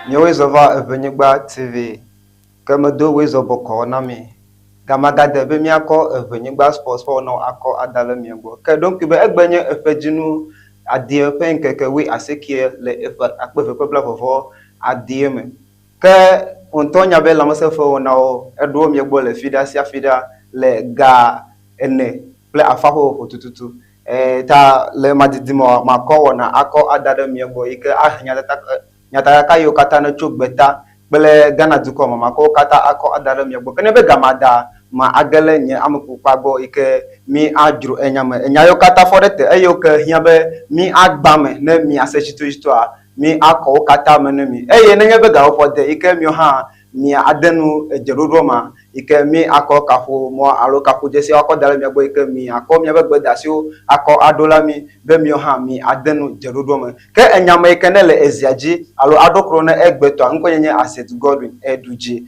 Míawoe zɔ va Eʋenyigba TV ke medo woe zɔ bɔkɔɔ na mi. Gamagade be míakɔ Eʋenyigba Sports ƒe wɔnawo akɔ ada le mia gbɔ. Ke ɖo ŋkui be egbe nye eƒe dzinu adie ƒe ŋkeke wui asiekie le eƒe akpe eve kple blaeve vɔ adie me. Ke wò ŋutɔ nya be lãmesẽ ƒe wɔnawo eɖoa mia gbɔ le fiɖa sia fiɖa le ga ene kple afã ƒe ƒoƒo tututu. E ta le madidi mea, makɔ wɔna akɔ ada ɖe mia gbɔ yi ke ahe nyatata nyatakaka yiwo katã netso gbeta kple Ghana dukɔ me, makɔ wo katã akɔ ada ɖe mia gbɔ. Ke ne be ga mada, ma age ɖe nye amekpokpɔa gbɔ yi ke mi adzro enya me. Enya yiwo katã fɔ ɖe te eye wo ke hiã be mi agba me ne miase tsitotsitoa, mi akɔ wo katã me ne mi. Eye nenye be gaƒoƒoa de yi ke miwo hã mia ade nu edzeɖoɖoa mea, yi ke mi akɔ kaƒomɔ alo kaƒodzesiwo akɔ da ɖe mia gbɔ yi ke mi akɔ miaƒe gbedeasiwo akɔ aɖo la mi be miwo hã mi ade nu dzeɖoɖoa me. Ke enya me yi ke ne le ezia dzi alo aɖo kro ne egbetɔa ŋkɔe nye Asetu Godwin eɖu dzi.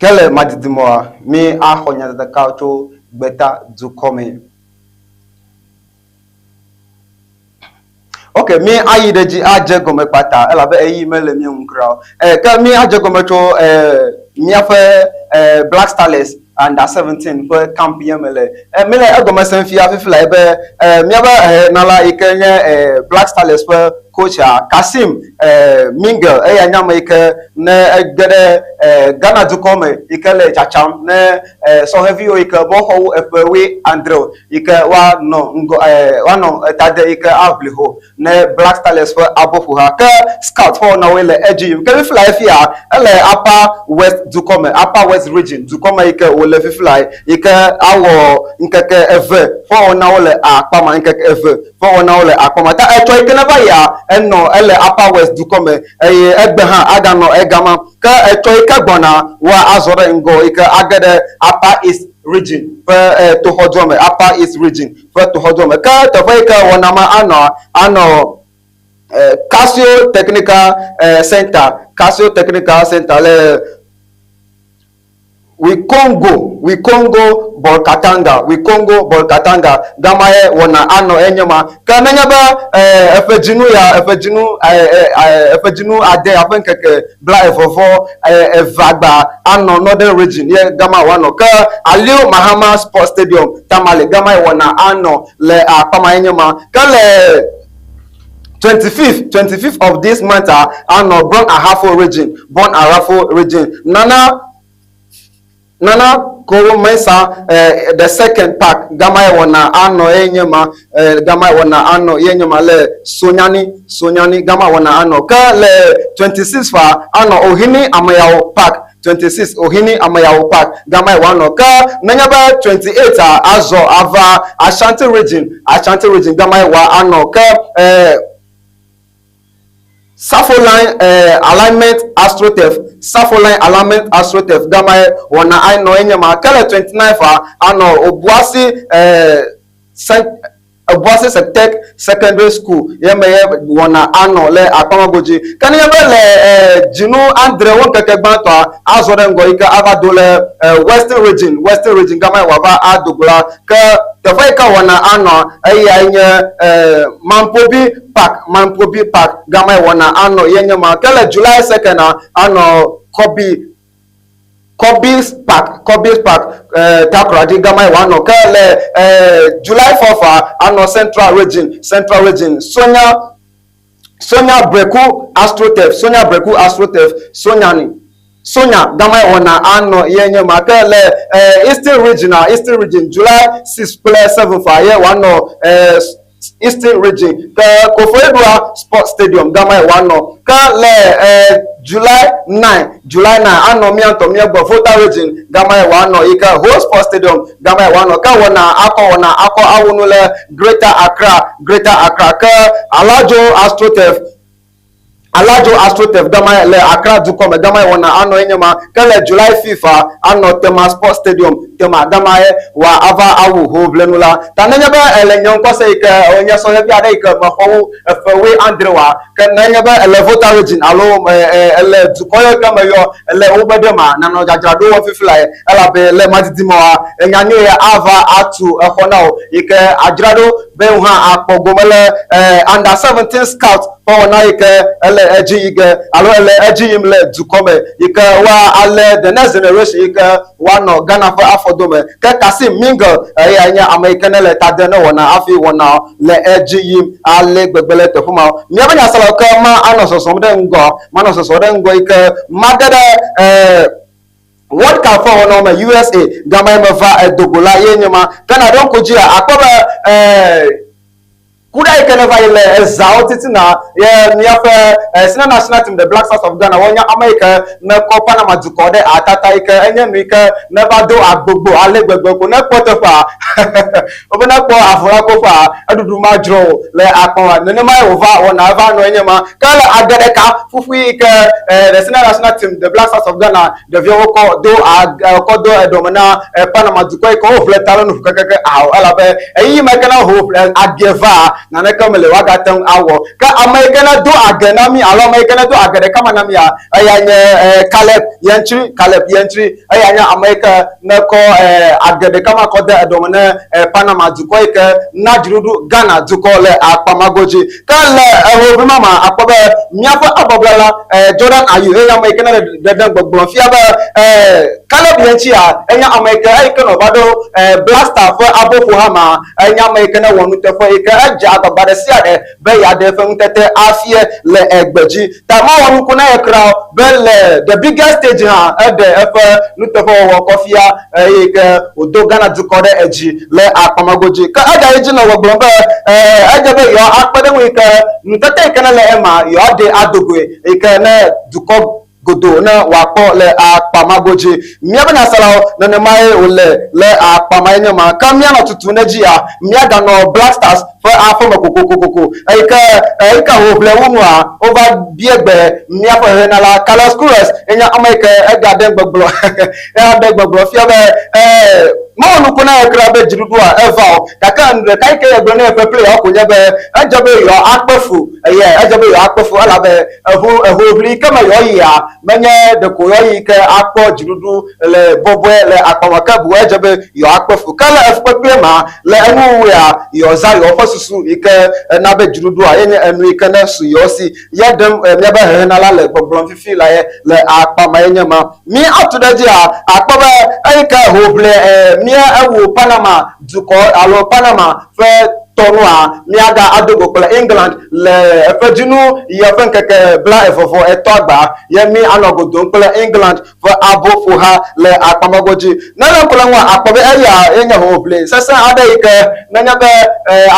Ke le madidimɔa, mi axɔ nyatatakawo tso gbeta dukɔ me. Ok, mi ayi ɖe dzi adze gɔme kpata elabe eyi mele mía ŋu kura o. Eh, ke mi adze gɔme tso eh, míaƒe eh, Black Starlets under 17 ƒe camp ye me le. Eh, mi le egɔme sem fia fifi lae be eh, míaƒe hehenala yi ke nye eh, Black Starlets ƒe coacha Kasim eh, Mingle eya nye ame yi ke ne ege ɖe eh, Ghana dukɔ me yi ke le tsatsam ne eh, sɔhɛviwo yi ke mexɔ wu eƒe wui adre o yi ke woanɔ ŋgɔ eh, woanɔ eta de yi ke aʋli ho ne Black Starlets ƒe aboƒoha. Ke scout ƒe wɔnawoe le edzi yim. Ke fifi lae fia ele Upper West dukɔ me, Upper West Region dukɔ me yi ke wòle fifi lae yi ke awɔ ŋkeke eve ƒe wɔnawo le akpa ma, ŋkeke eve ƒe wɔnawo le akpa ma. Ta etsɔ yi ke neva yia enɔ ele Upper West dukɔ me eye egbe hã aganɔ egama. Ke etsɔ yi ke gbɔna woa azɔ ɖe ŋgɔ yi ke age ɖe Upper East Region ƒe eh, toxɔdua me, Upper East Region ƒe toxɔdua me. Ke teƒe yi ke wɔna ma anɔ anɔ eh, Casio Technical eh, Center, Casio Technical Center le Wikongo, Wikongo Bolgatanga, Wikongo Bolgatanga, gama ye wɔna anɔ enye ma. Ke nenye be eh, eƒe dzinu ya, eƒe dzinu eh, eh, eh, eƒe dzinu ade ya ƒe ŋkeke bla eve vɔ eveagba anɔ Northern Region ye gama wòanɔ. Ke Aliu Mahama Sports Stadium, Tamale, gama ye wɔna anɔ le akpa ma ye nye ma. Ke le 25th, 25th of this month a anɔ Brong Ahafo Region, Brong Ahafo Region. Nana Nana Koro Mensah eh, the second park gama ye wɔna anɔ ye nye ma eh, gama ye wɔna anɔ ye nye ma le Sonyani Sonyani gama wɔna anɔ ke le 26 fa anɔ Ohini Ameyawo park 26 Ohini Ameyawo park gama ye wɔanɔ ke nenye be 28 a azɔ ava Ashanti region Ashanti region gama ye wɔa anɔ ke eh, Safoline eh, alignment astroturf Safoline alignment astroturf gama ye wɔna anɔ enye ma ke le 29 fa anɔ Obuasi eh, Obuasi Septec Secondary School ye me ye wɔna anɔ le akpamagodzi. Ke nenye be le eh, dzinu adre wo ŋkeke gbãtɔa azɔ ɖe ŋgɔ yi ke ava do le eh, Western Region Western Region gama ye wòava ado go la ke teƒe yi ke wɔna anɔ eyae nye eh, Mampobi Park, Mamprobi Park, gama ye wɔna anɔ ye nye ma. Ke le July 2nd a, anɔ Kobe, Kobe's Park, Kobe's Park, eh, Takoradi, gama ye wòanɔ. Ke le eh, July 4th a, anɔ Central Region, Central Region, Sonya, Sonya Breku AstroTurf, Sonya Breku AstroTurf, Sonyani. Sonya, gama ye wɔna anɔ ye nye ma. Ke le eh, Eastern Region a, Eastern Region, July 6 kple 7 fa ye wòanɔ eh, Eastern Region ke Koforidua Sports Stadium gama ye wòanɔ. Ke le eh, July 9, July 9 anɔ mía ŋutɔ mía gbɔ Volta Region gama ye wòanɔ yi ke Ho Sports Stadium gama ye wòanɔ. Ke wɔna akɔ wɔna akɔ awu nu le Greater Accra, Greater Accra. Ke Alajo AstroTurf Alajo AstroTurf gama le Accra dukɔ me gama ye wɔna anɔ enye ma. Ke le July 5 anɔ Tema Sports Stadium, tema gama ye wa ava awu hoʋlenu la. Ta nenye be ele nye ŋkɔ se yi ke nye sɔhɛvi aɖe yi ke mexɔ wu eƒe wui adre oa, ke nenye be ele Volta Region alo ele dukɔ yiwo ke meyɔ ele wobe ɖe ma, nanɔ dzadzraɖo wɔm fifi lae elabe le madidi me oa, enya nyui ya ava atu exɔ na wò yi ke adzra ɖo be wò hã akpɔ gome le Under 17 Scout ƒe wɔna yi ke ele edzi yi ge alo ele edzi yim le dukɔ me yi ke woa alé the next generation yi ke woanɔ Ghana ƒe afɔdome. Ke Kassim Mingle eyae nye ame yi ke ne le ta dem ne wɔna hafi wɔna le edzi yim ale gbegbe le teƒe ma. Míaƒe nyaselawo ke ma anɔ zɔzɔm ɖe ŋgɔ, manɔ zɔzɔm ɖe ŋgɔ yi ke mage ɖe eh, World Cup ƒe wɔnawo me USA gama yi meva edogo la ye nye ma. Ke naɖo ŋku dzia akpɔ be eh, Kuɖa yi ke neva yi le ezawo titina ye míaƒe Senior National Team, The Black Stars of Ghana, wonye ame yi ke nekɔ Panama dukɔ ɖe atata yi ke enye nu yi ke neva do agbogbo ale gbegbe ko ne kpɔ teƒea wobe ne kpɔ avɔlakoƒea eɖuɖu madzro o le akpɔa nenema ye wòva wɔna eva nɔ enye ma ke le age ɖeka ƒuƒui yi ke The Senior National Team, The Black Stars of Ghana ɖeviawo kɔ do kɔ do eɖɔme na Panama dukɔ yi ke woʋle ta ɖe nu kekeke ao elabe ɣeyiɣi ma ke ne woʋle age va naneke mele woagate ŋu awɔ. Ke ame yi ke ne do age na mí alo ame yi ke ne do age ɖeka ma na mía eya nye Caleb Yentri, Caleb Yentri eya nye ame yi ke ne kɔ age ɖeka ma kɔ de eɖɔme ne Panama dukɔ yi ke na dziɖuɖu Ghana dukɔ le akpa ma godzi. Ke le ehoʋli ma mea, akpɔ be míaƒe abɔbla la, Jordan Ayew, eye ame yi ke ne le ɖeɖem gbɔgblɔ fia be Caleb Yentsia enye ame yi ke eyi ke nɔ va ɖo Black Star ƒe aboƒoha ma, enye ame yi ke ne wɔ nuteƒe yi ke edze agbagba ɖe sia ɖe be yeaɖe eƒe ŋutete afia le egbe dzi. Ta mawɔ nuku na ye kura o be le the biggest stage hã eɖe eƒe nuteƒewɔwɔ kɔ fia eye ke wòdo Ghana dukɔ ɖe edzi le akpamagodzi. Ke egayi dzi nɔ gbɔgblɔm be edze be yewoa akpe ɖe eŋu yi ke nutete yi ke ne le ema yewoaɖee ado goe yi ke ne dukɔ godoo ne wòakpɔ le akpamagodzi. Míaƒe nyaselawo, nenemae wòle le akpa ma ye nye ma. Ke míanɔ tutum ɖe edzia, míaganɔ Black Stars ƒe aƒeme kokokokoko. Eyi ke, eyi ke hoʋlia wu nua, wova bia gbe míaƒe hehenala Carlos Queiroz ye nye ame yi ke egaɖe gbɔgblɔ, egaɖe gbɔgblɔ fia be, ee, mewɔ nuku na ye kura be dziɖuɖua eva o. Gake enu ɖeka yi ke yegblɔ na yeƒe playerwo ko nye be, edze be yewoakpe fu, eye edze be yewoakpe fu elabe eho, ehoʋli yi ke me yewoyia, Menye ɖeko yewoayi ke akpɔ dziɖuɖu le bɔbɔe le akpa me ke boŋ edze be yewoakpe fu. Ke le efukpekpea mea, le enuwuwuia, yewoazã yewoƒe susu yi ke na be dziɖuɖua ye nye enu yi ke ne su yewo si. Ye ɖem míaƒe hehenala le gbɔgblɔm fifi la ye le akpa ma ye nye ma. Mí atu ɖe edzia, akpɔ be eyi ke hoʋlia mía ewu Panama dukɔ alo Panama ƒe tɔnua, míaga ado go kple England le eƒe dzinu yia ƒe ŋkeke bla evɔvɔ etɔ̃a gba ye mí anɔ go dom kple England ƒe aboƒoha le akpamɔgo dzi. Ne le ŋku le ŋua, akpɔ be eya ye nye hoʋli sesẽ aɖe yi ke nenye be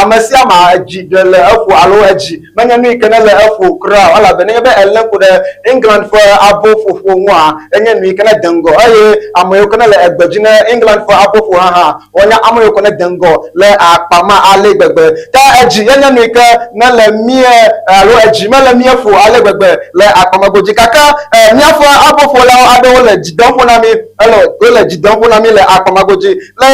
ame sia ame dzi ɖe le eƒo alo edzi menye nu yi ke nele eƒo kura o elabe nenye be elé ŋku ɖe England ƒe aboƒoƒo ŋua, enye nu yi ke nede ŋgɔ eye ame yiwo ke nele egbe dzi ne England ƒe aboƒoha hã Wonya ame yiwo ke nede ŋgɔ le akpa ma ale gbegbe. Ke edzi ye nye nu yi ke mele mía alo edzi mele mía ƒo ale gbegbe le akpa ma godzi. Gake míaƒe aboƒolawo aɖewo le dzi dem ƒo na mí, ele wole dzi dem ƒo na mí le akpa ma godzi. Le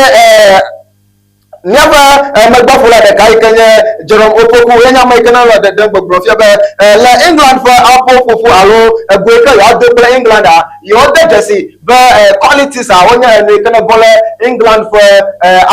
míaƒe megbeƒola ɖeka yi ke nye Jerome Opoku ye nye ame yi ke ne le ɖeɖem gbɔgblɔ fia be le England ƒe aboƒoƒo alo ego yi ke yewoado kple England-a, yewode dzesi be qualities a wonye enu yi ke ne bɔ le England ƒe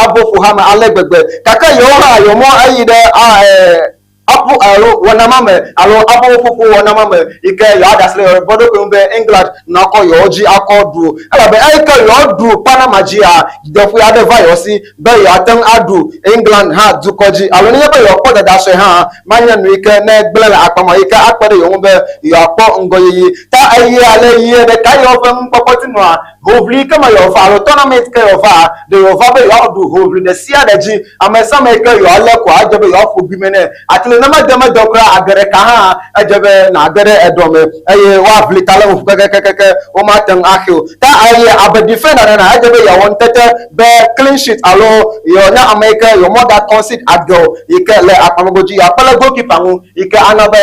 aboƒoha me ale gbegbe. Gake yewo hã yewomɔ eyi ɖe aƒu alo wɔna ma me alo aboƒoƒo wɔna ma me yi ke yewoaɖe asi le yewo ɖokui ŋu be England nakɔ yewo dzi akɔ ɖu o. Elabe eyi ke yewoɖu Panama dzia, dzideƒoe aɖe va yewo si be yewoate ŋu aɖu England hã dukɔ dzi. Alo nenye be yewoakpɔ dada sue hã, manye nu yi ke ne gblẽ le akpa ma yi ke akpe ɖe yewo ŋu be yewoakpɔ ŋgɔyiyi. Ta eyia le yie ɖeka yewoƒe nukpɔkpɔ ti nua, hoʋli yi ke me yewoava alo tournament ke yewoava, ɖe yewoava be yewoaɖu hoʋli ɖe sia ɖe dzi. Ame sia ame yi ke yewoalé koa, edze be yewoaƒo gbime nɛ. Atli ne mede mede o kura age ɖeka hã, edze be nàge ɖe eɖɔ me eye woaʋli ta le ŋu kekekeke womate ŋu axe o. Ta eye abe defender nena, edze be yeawɔ ŋutete be clean sheet alo yewoanye ame yi ke yewomega concede age o yi ke le akpamego dzi yeakpe ɖe goalkeeper ŋu yi ke ana be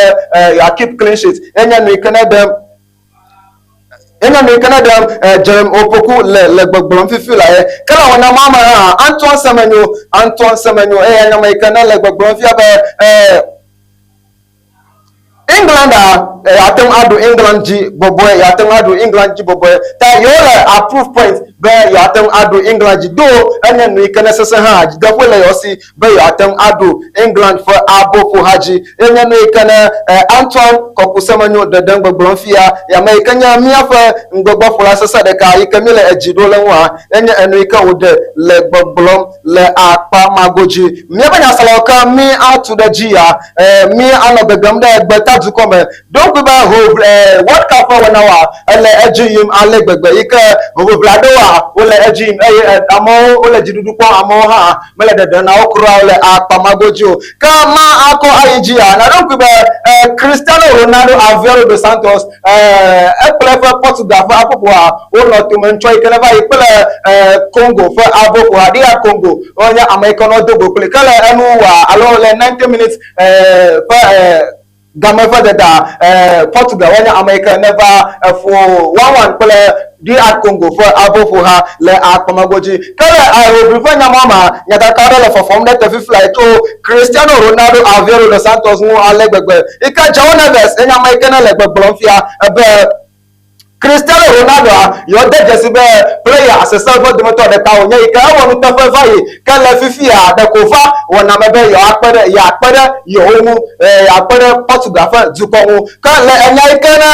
yewoa keep clean sheet. Enye nu yi ke ne ɖe. Enye nu yi ke ne ɖem Jeremy Opoku le le gbɔgblɔm fifi la ye. Ke le wɔna ma me hã, Antoine Semenyo, Antoine Semenyo eya nye ame yi ke ne le gbɔgblɔm fia be England a yeate ŋu aɖu England dzi bɔbɔe, yeate ŋu aɖu England dzi bɔbɔe. Ta yewo le approve point be yeate ŋu aɖu England dzi. Do enye nu yi ke ne sesẽ hã dzideƒoe le yewo si be yewoate ŋu aɖu England ƒe aboƒoha dzi. Ye nye nu yi ke ne Antoine Kɔkusemenyo ɖeɖem gbɔgblɔm fia, ame yi ke nye míaƒe ŋgɔgbeƒola sesẽ ɖeka yi ke míele edzi ɖo le ŋua, ye nye enu yi ke wòɖe le gbɔgblɔm le akpa ma godzi. Míaƒe nyaselawo ke mí atu ɖe edzi ya, mí anɔ gegem ɖe gbetadukɔ me. Ɖo ŋkui be hoʋli, World Cup ƒe wɔnawoa, ele edzi yim ale gbegbe yi ke hoʋiʋli aɖewoa, wole edzi yim eye amewo wole dziɖuɖu kpɔm, amewo hã mele ɖeɖem na wo kura o le akpa ma godzi o. Ke ma akɔ ayi dzia, nàɖo ŋkui be Cristiano Ronaldo Aveiro dos Santos ekple eƒe Portugal ƒe aƒoƒoa wonɔ tome ŋtsɔ yi ke neva yi kple Congo ƒe aƒoƒoa, DR Congo wonye ame yi ke nɔ do go kpli. Ke le enu wɔa alo le 90 minutes ƒe Game ƒe deda Portugal woanye ame yi ke neva ƒo 1-1 kple DR Congo ƒe aboƒoha le akpɔmegodzi. Ke le hoʋli ƒe nyamɔ mea, nyakaka aɖe le fɔfɔm ɖe te fiflae tso Cristiano Ronaldo Aveiro dos Santos ŋu ale gbegbe yi ke João Neves enye ame yi ke nele gbɔgblɔm fia be Cristiano Ronaldoa yɔ de dzesi be player sesẽ ƒe dometɔ ɖeka wònye yi ke ewɔ nuteƒe va yi ke le fifia ɖeko va wɔna me be yewoakpe ɖe yeakpe ɖe yewo ŋu yeakpe ɖe Portugal ƒe dukɔ ŋu. Ke le enya yi ke ne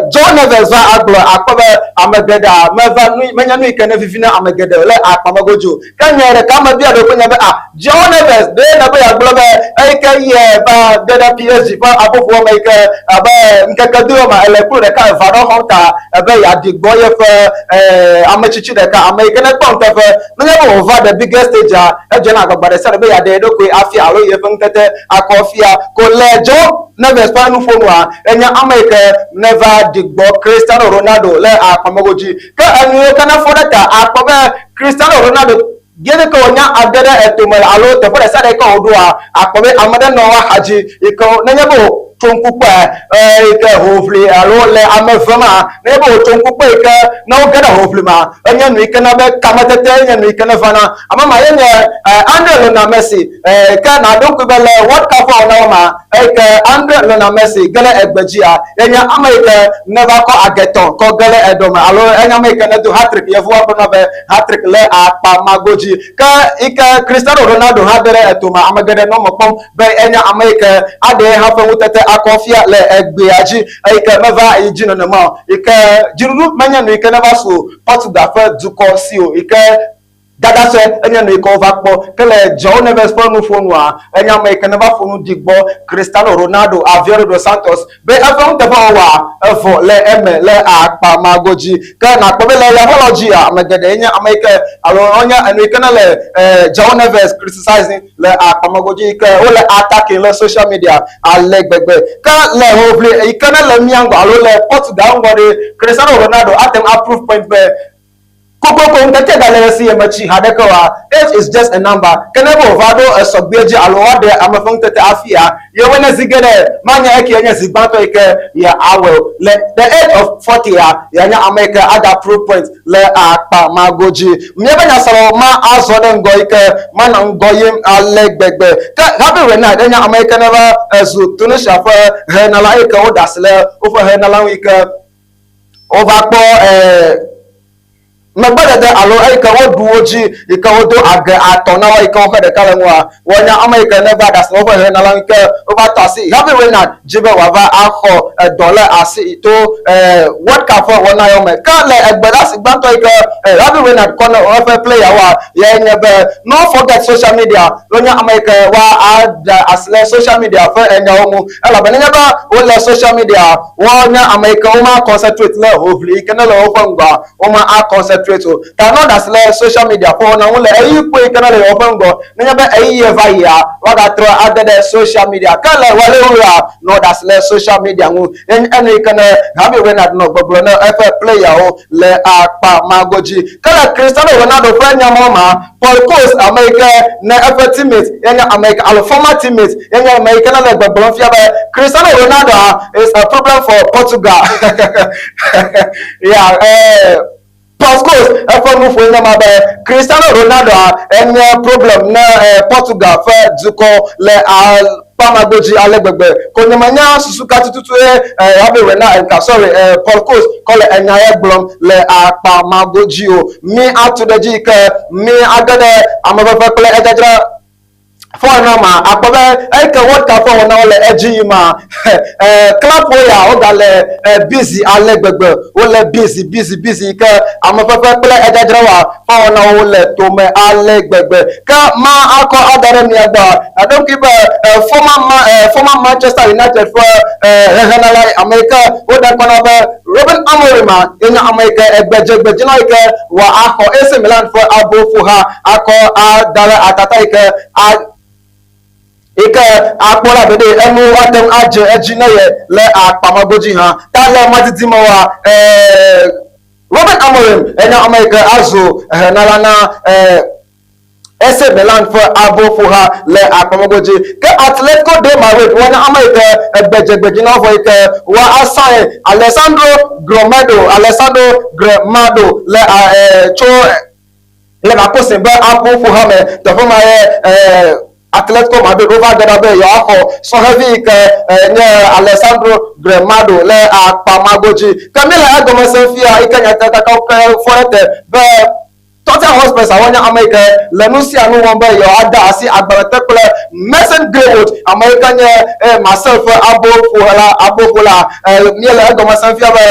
João Neves va agblɔ akpɔ be ame geɖea meva nu menye nu yi ke ne vivi na ame geɖe le akpa me godzi o. Ke nye ɖeka mebia ɖokuinye be, ah, João Neves, ɖee nèbe yeagblɔ be eyi ke ye va ge ɖe PSG ƒe aboƒoa me yi ke abe ŋkeke doyɔ me ele kplu ɖeka eve aɖewo xɔm ta ebe yeaɖi gbɔ yeƒe ame tsitsi ɖeka, ame yi ke nekpɔ nuteƒe. Nenye be wòva the biggest stage-a, edzena agbagba ɖe sia ɖe be yeaɖe ye ɖokui afia alo yeƒe ŋutete akɔ fia. Ko le João Neves ƒe nuƒonua, enye ame yi ke neva ɖi gbɔ Cristiano Ronaldo le akpamegodzi. Ke enu yiwo ke nefɔ ɖe ta akpɔ be Cristiano Ronaldo ye ke wònya age ɖe etome alo teƒe ɖe sia ɖe yi ke wòɖoa, akpɔ be ame ɖe nɔ woaxa dzi yi ke nenye be wòtso ŋku kpɔe yi ke hoʋli alo le ame eve ma, nenye be wòtso ŋku kpɔe yi ke ne woge ɖe hoʋli ma, enye nu yi ke na be kametete nye nu yi ke nevana. Ame ma ye nye Andre Lionel Messi. Ke nàɖo ŋkui be le World Cup ƒe wɔnawo ma, eyi ke Andre Lionel Messi ge ɖe egbe dzia, ye nye ame yi ke neva kɔ agetɔ kɔ ge ɖe eɖɔ me alo enye ame yi ke nedo hat-trick, yevuwoa gblɔna be hat-trick le akpa ma godzi. Ke yi ke Cristiano Ronaldo hã ge ɖe etome, ame geɖe nɔ eme kpɔm be enye ame yi ke aɖe hã ƒe ŋutete akɔ fia le egbea dzi, eyi ke meva yi dzi nenema o. Yi ke dziɖuɖu menye nu yi ke neva su Portugal ƒe dukɔ si o, yi ke Dadasɔe enye nu yi ke wova kpɔ. Ke le João Neves ƒe nuƒo nua, enye ame yi ke neva ƒo nu ɖi gbɔ Cristiano Ronaldo Aveiro dos Santos be eƒe nuteƒewɔwɔa evɔ le eme le akpa ma godzi. Ke nàkpɔ be le yaƒe lɔ dzia, ame geɖe nye ame yi ke alo wonye enu yi ke ne le João Neves criticizing le akpa ma godzi yi ke wole attacking le social media ale gbegbe. Ke le hoʋli yi ke ne le mía ŋgɔ alo le Portugal ŋgɔ ɖe, Cristiano Ronaldo ate ŋu aprove point be Kokoko ŋkeke gale ɣe si yemetsi haɖeke oa, age is just a number. Ke ne be wòva ɖo esɔgbea dzi alo woaɖe ame ƒe ŋutete afia yewoe ne zi geɖe manye eke nye zi gbãtɔ yi ke yeawɔe o. Le the age of 40 ya, yeanye ame yi ke aga prove point le akpa ma godzi. Míaƒe nyaselawo ma azɔ ɖe ŋgɔ yi ke manɔ ŋgɔ yim ale gbegbe. Ke Hervé Renard enye ame yi ke neva zu Tunisia ƒe henala eyi ke woɖe asi le woƒe henala ŋu yi ke wova kpɔ megbedede alo eyi ke woɖu wo dzi yi ke wodo age atɔ na wo yi ke woxe ɖeka le ŋua, woanya ame yi ke neva ɖe asi le woƒe henala ŋu yi ke wova tɔ asi Hervé Renard dzi be wòava axɔ edɔ le asi to World Cup ƒe wɔna yawo me. Ke le egbedeasi gbãtɔ yi ke Hervé Renard kɔ na eƒe playerwoa yae nye be no forget social media, wonye ame yi ke woaɖe asi le social media ƒe enyawo ŋu elabe nenye be wole social media wonye ame yi ke woma concentrate le hoʋli yi ke ne le woƒe ŋgɔa woma a concentrate. concentrate o. Ta nɔ ɖe asi le social media ƒe wɔna ŋu le ɣeyiɣi kpui yi ke nele yewoƒe ŋgɔ. Nenye be ɣeyiɣi va yia, woagatrɔ age ɖe social media. Ke le ɣeaɖewoɣia, nɔ ɖe asi le social media ŋu. Ye nye enu yi ke ne Harvey Renard nɔ gbɔgblɔ ne eƒe playerwo le akpa ma godzi. Ke le Cristiano Ronaldo ƒe nyamɔ ma, Paul Coles, ame yi ke ne eƒe teammate ye nye ame yi ke alo former teammate ye nye ame yi ke ne le gbɔgblɔm fia be Cristiano Ronaldo is a problem for Portugal. Yeah, Paul Scholes eƒe nuƒoe nye ma be Cristiano Ronaldo enye problem ne Portugal ƒe dukɔ le akpamagodzi ale gbegbe. Ko nyemenya susu ka tututu ye Javier Renard, sorry, Paul Scholes kɔ le enya ye gblɔm le akpamagodzi o. Mi atu ɖe dzi yi ke mi age ɖe ameʋeʋe kple edzadzra fɔ na ma akpɔ be eyi ke World Cup ƒe wɔnawo le edzi yim ma, club wo ya wogale busy ale gbegbe. Wole busy, busy, busy yi ke ameƒeƒe kple edzadzra wa ƒe wɔnawo le tome ale gbegbe. Ke ma akɔ ada ɖe mia gbɔ aɖo ŋkui be former Manchester United ƒe hehenala, ame yi ke woɖe ŋkɔ na be Ruben Amorim ye nye ame yi ke egbedzegbedzinɔ yi ke wɔ axɔ AC Milan ƒe aboƒoha akɔ ada ɖe atata yi ke a yi ke akpɔ la be ɖe enu ate ŋu adze edzi ne ye le akpamagodzi hã. Ta le madidi me wa, Ruben Amorim enye ame yi ke azu hehenala na AC Milan ƒe aboƒoha le akpamagodzi. Ke Atletico de Madrid wonye ame yi ke egbedzegbedzi na wo vɔ yi ke woa sign Alessandro Grimaldo, Alessandro Grimaldo le tso Leverkusen be aboƒoha me. Teƒe ma ye Atletico Madrid wova ge ɖa be yewoaxɔ sɔhɛvi yi ke nye Alessandro Grimaldo le akpamagodzi. Ke míele egɔme sem fia yi ke nyatakakawo ke fɔ ɖe te be Tottenham Hotspurs awɔ nye ame yi ke le nu sia nu wɔm be yewoade asi agbalẽ te kple Mason Greenwood, ame yi ke nye Marseille ƒe aboƒola. Aboƒola míele egɔme sem fia be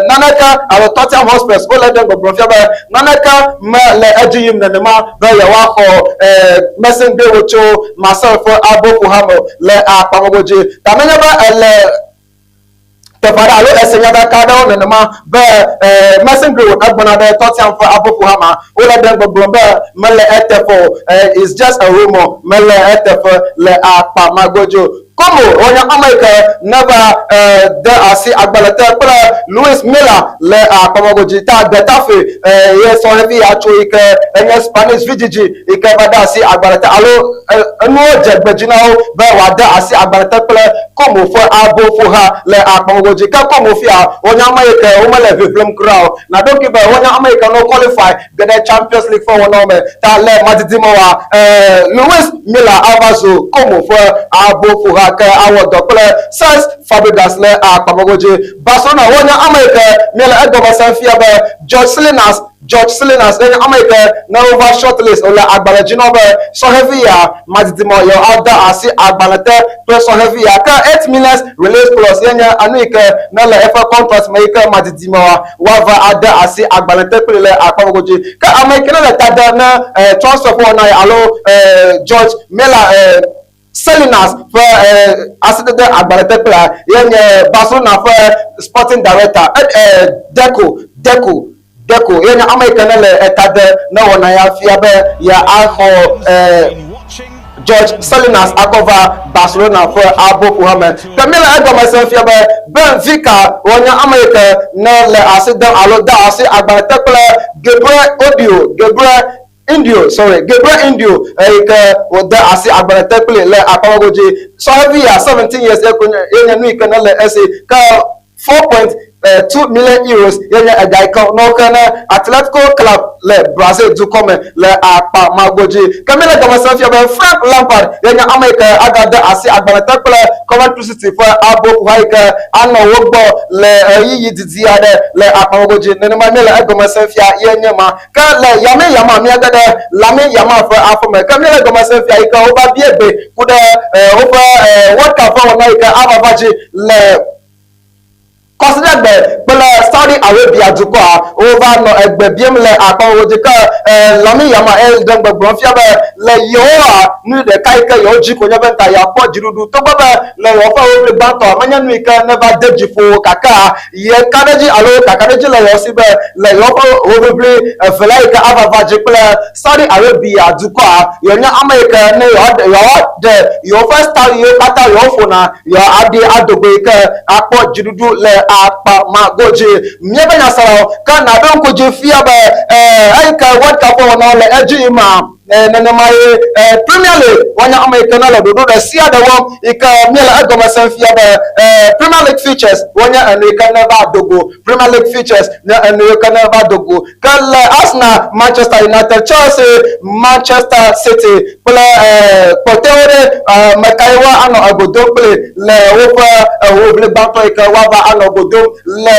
naneke alo Tottenham Hotspurs wole ɖem gbɔgblɔm fia be naneke mele edzi yim nenema be yewoaxɔ Mason Greenwood tso Marseille ƒe aboƒoha me le akpamogo dzi. Ta nenye be ele teƒe aɖe alo ese nyaɖaka aɖewo nenema be Mason Greenwood egbɔna ɖe Tottenham ƒe aboƒoha ma, wole ɖem gbɔgblɔm be mele eteƒe o, it's just a rumor, mele eteƒe le akpa ma godzi o. Como wonye ame yi ke neva de asi agbalẽ te kple Luis Milla le akpa ma godzi. Ta Getafe ye sɔhɛvi ya tso yi ke enye Spanish vidzidzi yi ke va de asi agbalẽ te alo enuwo dze gbe dzi na wo be wòade asi agbalẽ te kple Como ƒe aboƒoha le akpa ma godzi. Ke Como fia wonye ame yi ke womele ʋiʋlim kura o. Nàɖo ŋkui be wonye ame yi ke no qualify ge ɖe Champions League ƒe wɔnawo me. Ta le madidi me oa, Luis Milla ava zu Como ƒe aboƒoha ke awɔ dɔ kple Cesc Fabregas le akpa ma godzi. Barcelona wonye ame yi ke míele egɔme sem fia be George Salinas, George Salinas enye ame yi ke ne wova shortlist wòle agbalẽ dzi na wo be sɔhɛvi ya madidi me yewoade asi agbalẽ te kple sɔhɛvi ya. Ke 8 million release clause ye nye enu yi ke ne le eƒe contract me yi ke madidi me oa, woava ade asi agbalẽ te kpli le akpa vovovo dzi. Ke ame yi ke ne le ta dem ne transfer ƒe wɔna ya alo George Miller Salinas ƒe asidede agbalẽ te kplia ye nye Barcelona ƒe sporting director Deco, Deco, Deco ye nye ame yi ke ne le eta de ne wɔna ya fia be yeaxɔ George Salinas akɔ va Barcelona ƒe aboƒoha me. Ke míele egɔme sem fia be Benfica wonye ame yi ke ne le asi dem alo de asi agbalẽ te kple Gabriel Odio, Gabriel Indio, sorry, Gabriel Indio eyi ke wòde asi agbalẽ te kpli le akpamago dzi. Sɔhɛvi ya 17 years ye nye nu yi ke ne le esi ke 4.2 million euros ye nye ega yi ke ne woxe ne Atletico Club le Brazil dukɔ me le akpa ma godzi. Ke míele gɔme sem fia be Frank Lampard ye nye ame yi ke agade asi agbalẽ te kple Coventry City ƒe aboƒoha yi ke anɔ wo gbɔ le ɣeyiɣi didi aɖe le akpa ma godzi. Nenema míele egɔme sem fia ye nye ma. Ke le Yame Yamal míage ɖe Lamine Yamal ƒe aƒeme. Ke míele gɔme sem fia yi ke wova bia gbe ku ɖe woƒe World Cup ƒe wɔna yi ke ava va dzi le. Kɔsiɖagbe kple Saudi Arabia dukɔa wova nɔ egbe biam le akpawo dzi ke Lamine Yamal eɖe gbɔgblɔm fia be le yewoa nu ɖeka yi ke yewo dzi ko nye be ŋta yeakpɔ dziɖuɖu togbɔ be le yewoƒe hoʋli gbãtɔa menye nu yi ke neva de dzi ƒo gakea ye ka ɖe edzi alo kakaɖedzi le yewo si be le yewoƒe hoʋiʋli evelia yi ke ava va dzi kple Saudi Arabia dukɔa yewo nye ame yi ke ne yewoaɖe yewoƒe style yiwo katã yewoƒona yewoaɖi ado go yi ke akpɔ dziɖuɖu le akpa ma godzi. Míaƒe nyaselawo ke naɖo ŋku dzi fia be eyi ke World Cup ƒe wɔnawo le edzi yim ma, nenema ye Premier League woanye ame yi ke ne le ɖoɖo ɖe sia ɖe wɔm yi ke míele egɔme sem fia be Premier League features wonye enu yi ke neva do go. Premier League features nye enu yi ke neva do go. Ke le Arsenal, Manchester United, Chelsea, Manchester City kple kpɔtɔewo ɖe, ame kae woanɔ ego dom kpli le woƒe hoʋiʋli gbãtɔ yi ke woava anɔ go dom le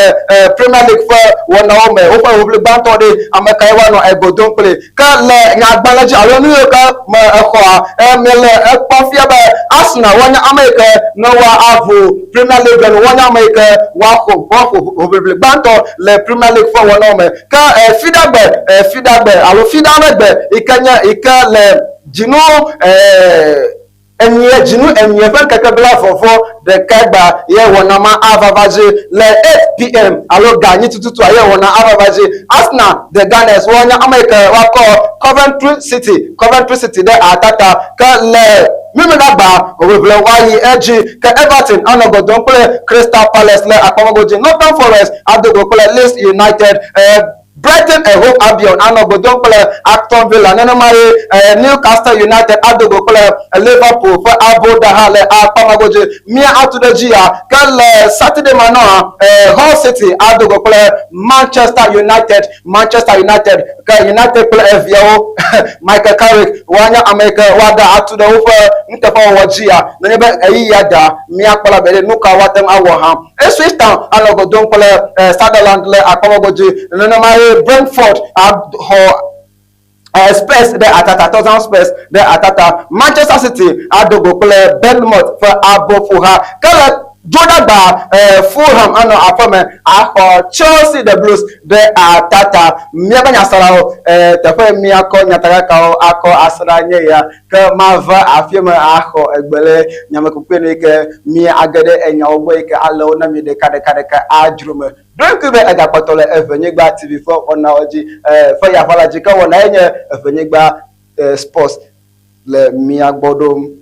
Premier League ƒe wɔnawo me? Woƒe hoʋiʋli gbãtɔ ɖe, ame kae woanɔ ego dom kpli? Ke le nyagbalẽ dzi alo nu yiwo ke me exɔa, miele ekpɔm fia be Arsenal woanye ame yi ke ne woaʋu Premier League nu, woanye ame yi ke woaxɔ woaƒo hoʋiʋli gbãtɔ le Premier League ƒe wɔnawo me. Ke Fiɖagbe, Fiɖagbe alo Fiɖamegbe yi ke nye yi ke le dzinu Enyie dzinu enyie ƒe ŋkeke bla vɔvɔ ɖeka gba ye wɔna ma ava va dzi le 8 PM alo ga anyi tututua ye wɔna ava va dzi. Arsenal The Gunners woa nye ame yike woakɔ Coventry City Coventry City ɖe atata ke le Mimina gba hoʋiʋle woayi edzi ke Everton anɔ go dom kple Crystal Palace le akpamego dzi. Nottingham Forest ado go kple Leeds United. Brighton and Hove Albion anɔ go dom kple Aston Villa, nenemae Newcastle United ado go kple Liverpool ƒe aboɖaha le akpa ma godzi. Mía atu ɖe edzi ya ke le Saturday ma nɔa, Hull City ado go kple Manchester United, Manchester United ke United kple eviawo Michael Carrick woanye ame yi ke woaga atu ɖe woƒe nuteƒewɔwɔ dzi ya nenye be ɣeyiɣia da míakpɔ la be ɖe nu ka woate ŋu awɔ hã. Ipswich Town anɔ go dom kple Sunderland le akpɔmɔgo dzi. Nenemae Brentford axɔ Spurs ɖe atata, Tottenham Spurs ɖe atata. Manchester City ado go kple Bournemouth ƒe aboƒoha. Ke le Dzoɖagba, Fulham anɔ aƒeme axɔ Chelsea The Blues ɖe atata. Míaƒe nyaselawo, teƒe míakɔ nyatakakawo akɔ asra nye ya. Ke mava afia me axɔ egbe le nyamekukue nu yi ke mía age ɖe enyawo gbɔ yi ke alé wo na mi ɖeka ɖeka ɖeka adzro me. Ɖo ŋkui be egakpɔtɔ le Evenyigba TV ƒe wɔnawo dzi, e, ƒe yaʋala dzi. Ke wɔna ye nye Evenyigba e, Sports le mía gbɔ ɖom.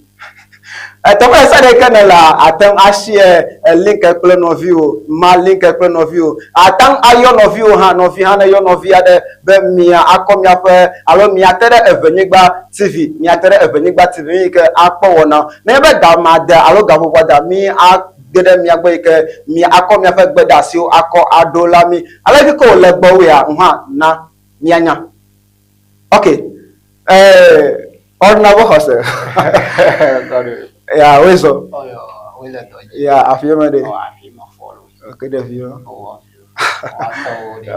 Teƒe ɖe sia ɖe yi ke nèlea, àte ŋu ashare link kple nɔviwò, ma link kple nɔviwò. Àte ŋu ayɔ nɔviwò hã, nɔvi hã neyɔ nɔvi aɖe be mia akɔ miaƒe alo miate ɖe Evenyigba TV, miate ɖe Evenyigba TV yi ke akpɔ wɔna. Nenye be ga ma de alo gaƒoƒoa da, mi age ɖe mia gbɔ yi ke mia akɔ miaƒe gbedeasiwo akɔ aɖo la mi. Ale ke wòle gbɔwòea, hã na mianya. Ok. Eh, Honorable Xɔse. Ya, woe zɔ. Ya, afi me ɖe. Ok, ɖe fi me.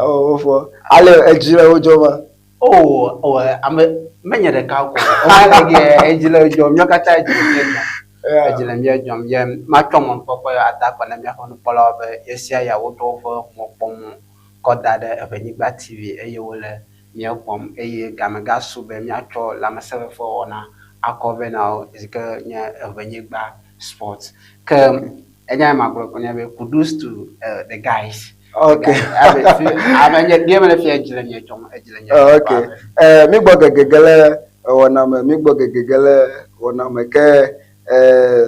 Oh, wofɔ. Ale edzi le wo dzɔ ma. Oh, oh, ame menye ɖeka ko. Edzi le dzɔ, míawo katã edzi le mía dzɔm. Edzi le mía dzɔm ye matsɔ mɔnukpɔkpɔ ada akpe na míaƒe nukpɔlawo be ɣesia ɣia woɖo woƒe mɔkpɔmɔ kɔ da ɖe Eʋenyigba TV eye wole mía kpɔm eye game gasu be míatsɔ lãmesẽfefewɔna akɔ vɛ na wo si ke nye Eʋenyigba Sports. Ke enya yi magblɔ ko nye be kudos to the guys. Okay. Ame nye game le fia edzi le mía dzɔm, edzi le mía dzɔm. Okay. Eh, mi gbɔ gegege le wɔna me, mi gbɔ gegege le wɔna me ke eh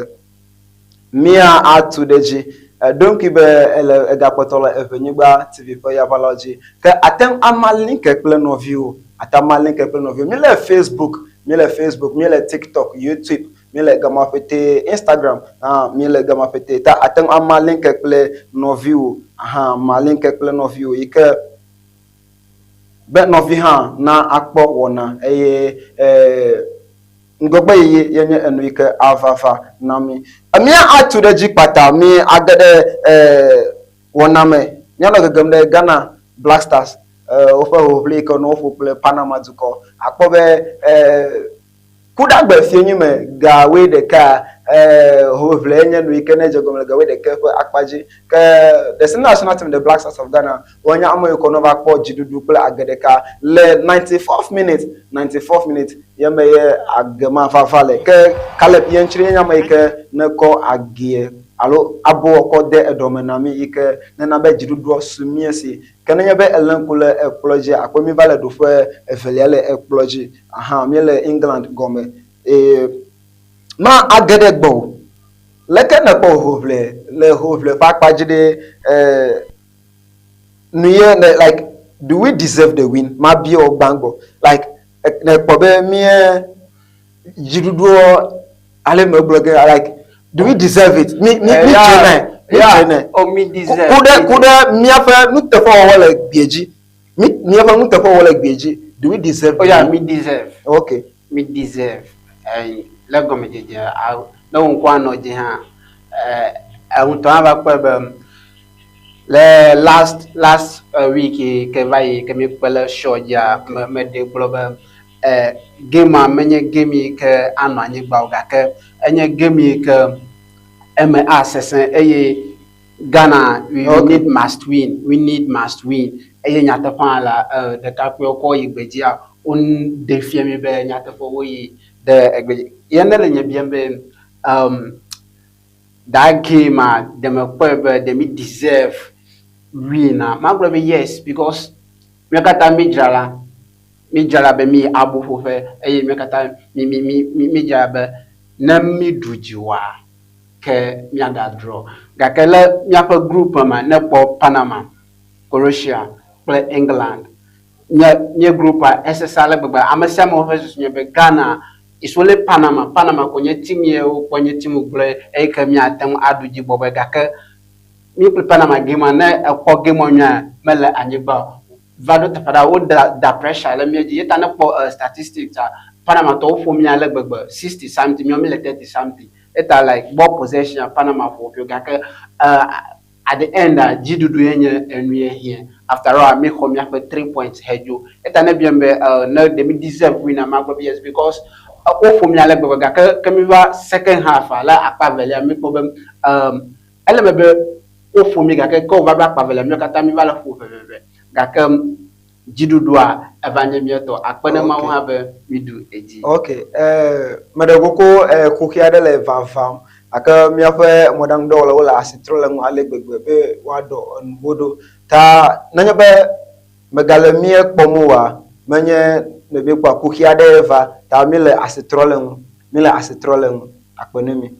Mía atu ɖe edzi. Ɖo ŋkui be ele egakpɔtɔ le Eʋenyigba TV ƒe yaʋalawo dzi. Ke àte ŋu ama link kple nɔviwò. Àte ŋu ama link kple nɔviwò. Míele Facebook, míele Facebook, míele TikTok, YouTube, míele gama ƒetee, Instagram hã míele gama ƒetee. Ta àte ŋu ama link kple nɔviwò hã. Ma link kple nɔviwò yi ke be nɔvi hã na akpɔ wɔna eye ee. Ŋgɔgbeyiyi ye nye enu yi ke ava va na mí. Mía atu ɖe edzi kpata, mí age ɖe wɔna me. Míanɔ gegem ɖe Ghana Black Stars woƒe hoʋiʋli yi ke nɔ woƒo kple Panama dukɔ. Akpɔ be kuɖagbe fiẽnyi me ga wuiɖeka Hoʋiʋlie nye nu yi ke ne dze gɔme le ga wuiɖekɛ ƒe akpa dzi. Ke the senior national team, the Black Stars of Ghana, wonye ame yiwo ke wova kpɔ dziɖuɖu kple age ɖeka le 94th minute, 94th minute ye me ye age ma va va le. Ke Caleb Yentsri ye nye ame yi ke ne kɔ agie alo aboɔ kɔ de eɖɔ me na mí yi ke nena be dziɖuɖuɔ su mía si. Ke nenye be elé ŋku le ekplɔ dzia, akpɔ mí va le ɖoƒe evelia le ekplɔ dzi. Aha, míele England gɔme eye ma age ɖe gbɔwò. Leke nèkpɔ hoʋiʋli le hoʋiʋli ƒe akpa dzi ɖe nu ye ne like do we deserve the win? Mabia wò gbã gbɔ like nèkpɔ be mía dziɖuɖuɔ ale megblɔ ge like do we deserve it? Mi mi mi dze nɛ mi dze nɛ. Oh, mi deserve. Ku ɖe ku ɖe míaƒe nuteƒewɔwɔ le gbea dzi. Mi míaƒe nuteƒewɔwɔ le gbea dzi. Do we deserve? Oh yeah, mi deserve. Okay. Mi deserve. Le gɔmedzedze ne wò ŋkɔa nɔ dzi hã, eŋutɔ hã va kpɔe be le last last week yi ke va yi ke míekpe le show dzia, me meɖee gblɔ be game-a menye game yi ke anɔ anyigba o gake enye game yi ke eme asesẽ eye Ghana we okay. need must win, we need must win eye nyateƒea la ɖekakpuiwo kɔ yi gbedzia woɖe fia mi be nyateƒe woyi ɖe egbe ye ne le nye biam be um, that game a ɖe mekpɔe be ɖe mi deserve win a magblɔ be yes because mía katã mi dzra la mi dzra la be mi yi abo ƒoƒe eye mía katã mi mi mi mi mi dzra be ne mi ɖu dzi oa ke míaga draw gake le míaƒe group me ne kpɔ Panama, Croatia kple England Nye nye group-a esesẽ ale gbegbe. Ame sia ame woƒe susu nye be Ghana is only Panama. Panama ko nye team ye wokpɔ nye team gblɔe eyi ke míate ŋu aɖu dzi bɔbɔe gake mí kple Panama game-a ne ekpɔ game-a nyuia mele anyigba o. Va ɖo teƒe ɖea woda da pressure ɖe mía dzi. Ye ta ne ekpɔ statistics-a Panama tɔwo ƒo mí ale gbegbe sixty something míawo míle thirty something. Eta like ball possession-a Panama ƒo wo ƒio gake At the end a, dziɖuɖu ye nye enu ye hiã. After all, mi xɔ miaƒe 3 points hedzo. Eta ne biam be ne ɖe mi deserve win a, magblɔ be yes because woƒo mi ale gbegbe gake ke mi va second half a, le akpa evelia mi kpɔ be ele me be woƒo mi gake ke wova ɖo akpa evelia miwo katã mi va le ƒo ʋɛʋɛʋɛ gake dziɖuɖua eva nye mía tɔ. Akpe ne Mawu hã be míɖu edzi. Ok, meɖe kuku kuxi aɖe le vavam gake míaƒe mɔɖaŋudɔwɔlawo le asi trɔm le ŋu ale gbegbe be woaɖɔ enuwo ɖo. Ta nenye be megale mía kpɔm oa, menye ne míekpɔa kuxi aɖe va ta míle asi trɔm le ŋu, míle asi trɔm le ŋu. Akpe ne mi.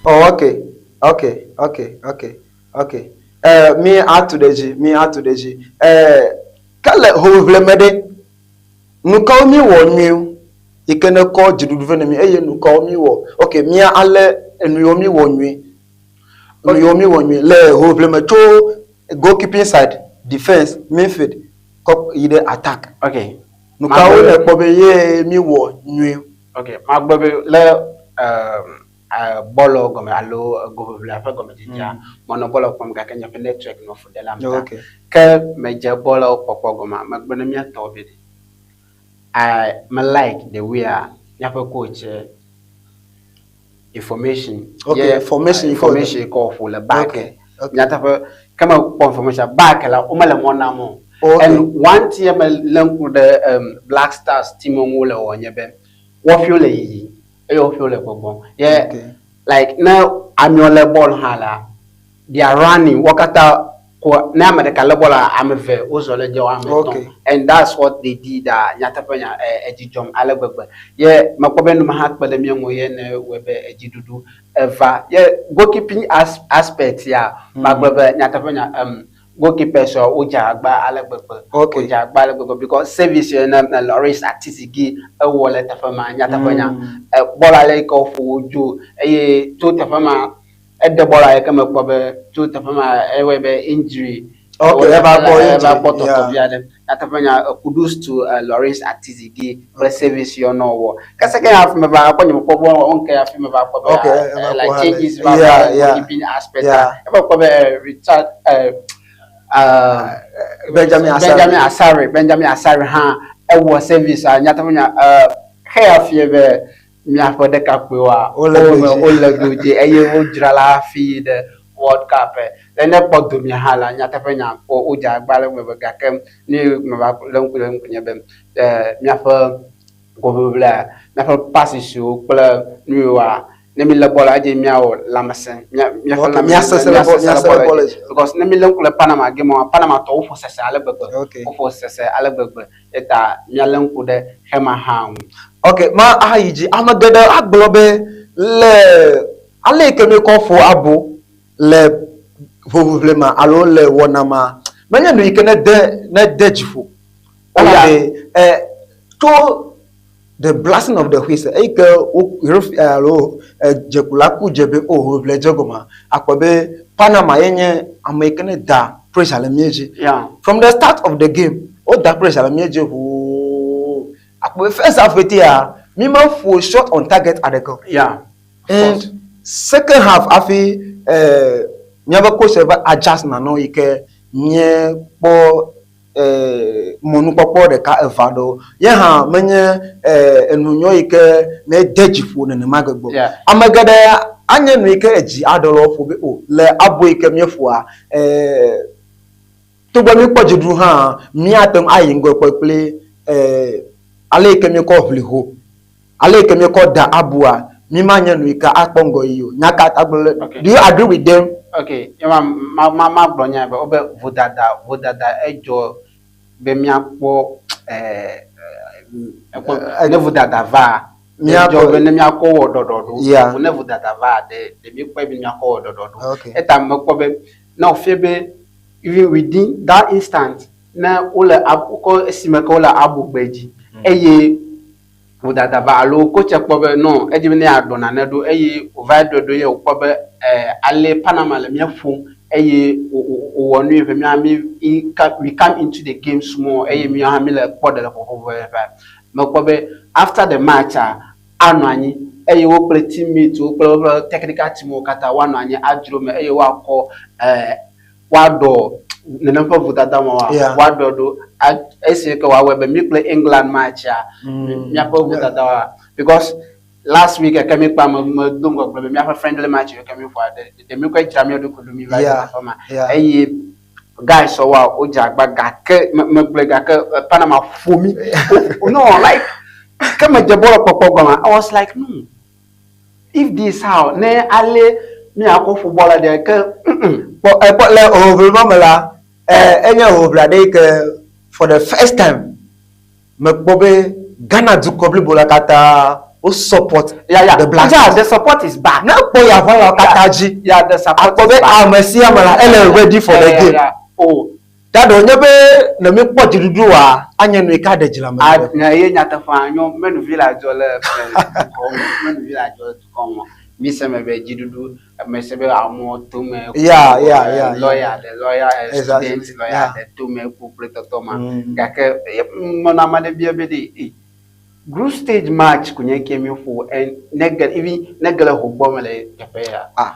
Oh, okay, okay, okay, okay, okay. Mi atu ɖe dzi, mi atu ɖe dzi. Ke le hoʋiʋli me ɖe, nu kawo mi wɔ nyuie yi ke ne kɔ dziɖuɖu vɛ ne mi eye nu kawo mi wɔ? Okay, mia ale enu yiwo mi wɔ nyuie, nu yiwo mi wɔ nyuie le hoʋiʋli me tso goalkeeping side, defense, midfield kɔ yi ɖe attack. Okay. Nu kawo ne kpɔ be ye mi wɔ nyuie? Okay, magblɔ be le bɔlɔ gɔme alo goʋiʋlia ƒe gɔmedzedzea, menɔ bɔlɔ kpɔm gake nye ƒe network nɔ fu ɖe lam ta. Ke medze bɔlɔ kpɔkpɔ gɔmea, megblɔ ne mía tɔwo be ɖe I me like the way a míaƒe coach information. Okay, information information kɔ ƒo le back. Okay. Nyateƒe ke me kpɔ information back la womele mɔ nam o. Okay. And one thing me lé ŋku ɖe Black Stars team ŋu le wɔ nye be wɔƒewo le yiyi eye wɔƒewo le gbɔgbɔm. Ye Okay. like ne amewo lé bɔl hã la they are running wo katã ko ne ame ɖeka lé bɔl la ame eve wozɔ le dzi ame etɔ̃. Okay. And that's what they did a nyateƒe nya edzi dzɔm ale gbegbe. Ye mekpɔ be numa hã kpe ɖe mía ŋu ye ne wɔe be edziɖuɖu eva. Ye goalkeeping as aspect ya magblɔ be nyateƒe nya goalkeepers wodze agba ale gbegbe. Okay. Wodze agba ale gbegbe because service ye ne Loris Atizigi ewɔ le teƒe ma nyateƒe nya. Bɔl ale yi ke woƒo wo dzo eye tso teƒe ma eɖe bɔl yi ke mekpɔ be tso teƒe ma ewɔe be injury. Okay, eva kpɔ eva injury, kpɔ tɔtɔ yeah. vi aɖe. Nyateƒe nya kudos to Lawrence Atizigi kple service yɔ nɔ wɔ. Ke second half me va kpɔ nye mekpɔ bɔ wɔn ke hafi me va kpɔ be Okay, eva like kpɔ changes Haaland. va Yeah, va yeah. goalkeeping aspect. Yeah. Eva kpɔ be Richard. Benjamin Asare. Benjamin Asare, Benjamin Asare hã ewɔ service a nyateƒe nya xeya fie be míaƒe ɖekakpuiwoa Wole godzi. Wole godzi eye wodzra la hafi yi ɖe World Cup. Le ne kpɔ domia hã la, nyateƒe nya wodze agba le gbegbe, gake nu yi meva lé ŋku ɖe ŋkunye be míaƒe goʋiʋlia, míaƒe pasisiwo kple nu yiwoa, ne mi lé bɔl la, edze míawɔ lãmesẽ. Míaƒe lãmesẽ, Míasesẽ le bɔl, míasesẽ le míasẽ le bɔl bɔl dzi. Because ne mi lé ŋku le Panama game wa, Panama tɔwo ƒo sese ale gbegbe. Woƒo sese ale gbegbe. Eta míalé ŋku ɖe xema hã ŋu. Ok, ma ayi dzi. Ame geɖe agblɔ be le ale yi ke míekɔ ƒo abo le ʋoʋiʋli ma alo le wɔna ma, menye nu yi ke nede nede dzi ƒo. Elabe tso the blasting of the whistle eyi ke wo refi alo dzekula ku dze be o ʋoʋiʋlia dze gɔmea, akpɔ be Panama ye nye ame yi ke ne da pressure le mía dzi. From the start of the game, woda pressure le mía dzi ʋuu. Akpɔ be first half ƒetea, mí meƒo shot on target aɖeke o. And second half hafi míaƒe coach va adjust nanewo yi ke míekpɔ mɔnukpɔkpɔ ɖeka eve aɖewo. Ye hã menye enu nyɔ yi ke ne de dzi ƒo nenema gbegbe o. Ame geɖe anye nu yi ke edzi aɖe le woƒo be o le abo yi ke míeƒoa, togbɔ míekpɔ dziɖuɖu hã, míate ŋu ayi ŋgɔ kpekple ale yi ke míekɔ ʋli ho, ale yi ke míekɔ da abua, mímanye nu yi ke akpɔ ŋgɔyiyi o. Nya ka ta gblɔ le? Okay. Do you agree with them? Okay, ye ma ma ma magblɔ nya be wobe vodada vodada edzɔ be míakpɔ ekpɔ ne vodada va Míakpɔ- edzɔ be ne míakɔ wɔ ɖɔɖɔɖo. Ne vodada va ɖe ɖe míekpɔe be míakɔ wɔ ɖɔɖɔɖo. Eta mekpɔ be ne wòfia be even within that instant ne wole ab wokɔ esime ke wole abugbe dzi eye vodada va alo coach kpɔ be no edzi be ne yeaɖɔ nane ɖo eye wòva ɖɔe ɖo ye wòkpɔ be ale Panama le mía ƒom eye wòwɔ nu yi be mía mi we come into the game small eye mía hã mi le kpɔ ɖe le ƒoƒo ʋɛʋɛ. Mekpɔ be after the match a anɔ anyi eye wo kple teammates wo kple woƒe technical team wo katã woanɔ anyi adzro me eye woakɔ woaɖɔ nenem ƒe vodada ma wa woaɖɔ ɖo esi ke woawɔe be mi kple England match-a míaƒe vodada wa because last week ke mi kpa me me do ŋgɔ gblɔ be míaƒe friendly match ke mi ƒoa ɖe ɖe mi kɔe dzra mía ɖokui ɖo mi va yi teƒe ma eye guys wa wodze agba gake megblɔe gake Panama ƒo mi no like ke medze bɔl kpɔkpɔ gɔme I was like no if this how ne ale míakɔ ƒo bɔl ɖe ke Kpɔ ekpɔ le hoʋiʋli ma me la, enye hoʋiʋli aɖe yi ke for the first time mekpɔ be Ghana dukɔ blibo la katã wo support the Black Yeah, Stars. the support is back. Ne ekpɔ yaʋalawo katã dzi, Yeah, the support akpɔ is be back. ame sia ame la ele ready for the game. Oh, Ta ɖe wònye be ne míekpɔ dziɖuɖu oa, anye nu yi ke aɖe dzi le ame A ŋu. nya ye nyateƒea nyɔ menuvi le adzɔ le dukɔ me menuvi le adzɔ le dukɔ me mi se me be dziɖuɖu ame se be amewo tome ku lɔya le lɔya student lɔya le tome ku kple tɔtɔ ma gake menɔ ame aɖe bia be ɖe e group stage match ko nye ke mi ƒo ne ge even ne ge le ho gbɔ me le teƒe ya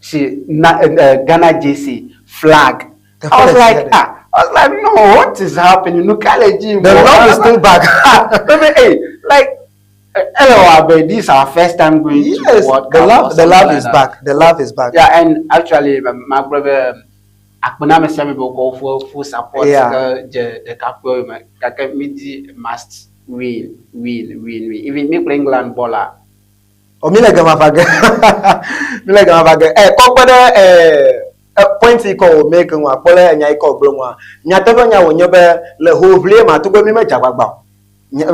si na Ghana JC flag I was like, ah, I was like, no, what is happening? Nu ka le dzi. The love is still back. Ah, baby, hey, like, hello, but this is our first time going to World The Cup love, or the something love like is that. back. The love is back. Yeah, and actually, my brother, akpena me sia me be wokɔ full full support ke dze ɖekakpuiwo me gake mi di must win, win, win, win. Even mi kple England bɔl la. O mi le gama va ge. Mi le gama va ge. Kɔ kpe ɖe point yi ke wò make ŋua, kpɔ ɖe enya yi ke wògblɔ ŋua, nyateƒe nya wònye be le hoʋlie ma togbɔ mi medze agbagba o.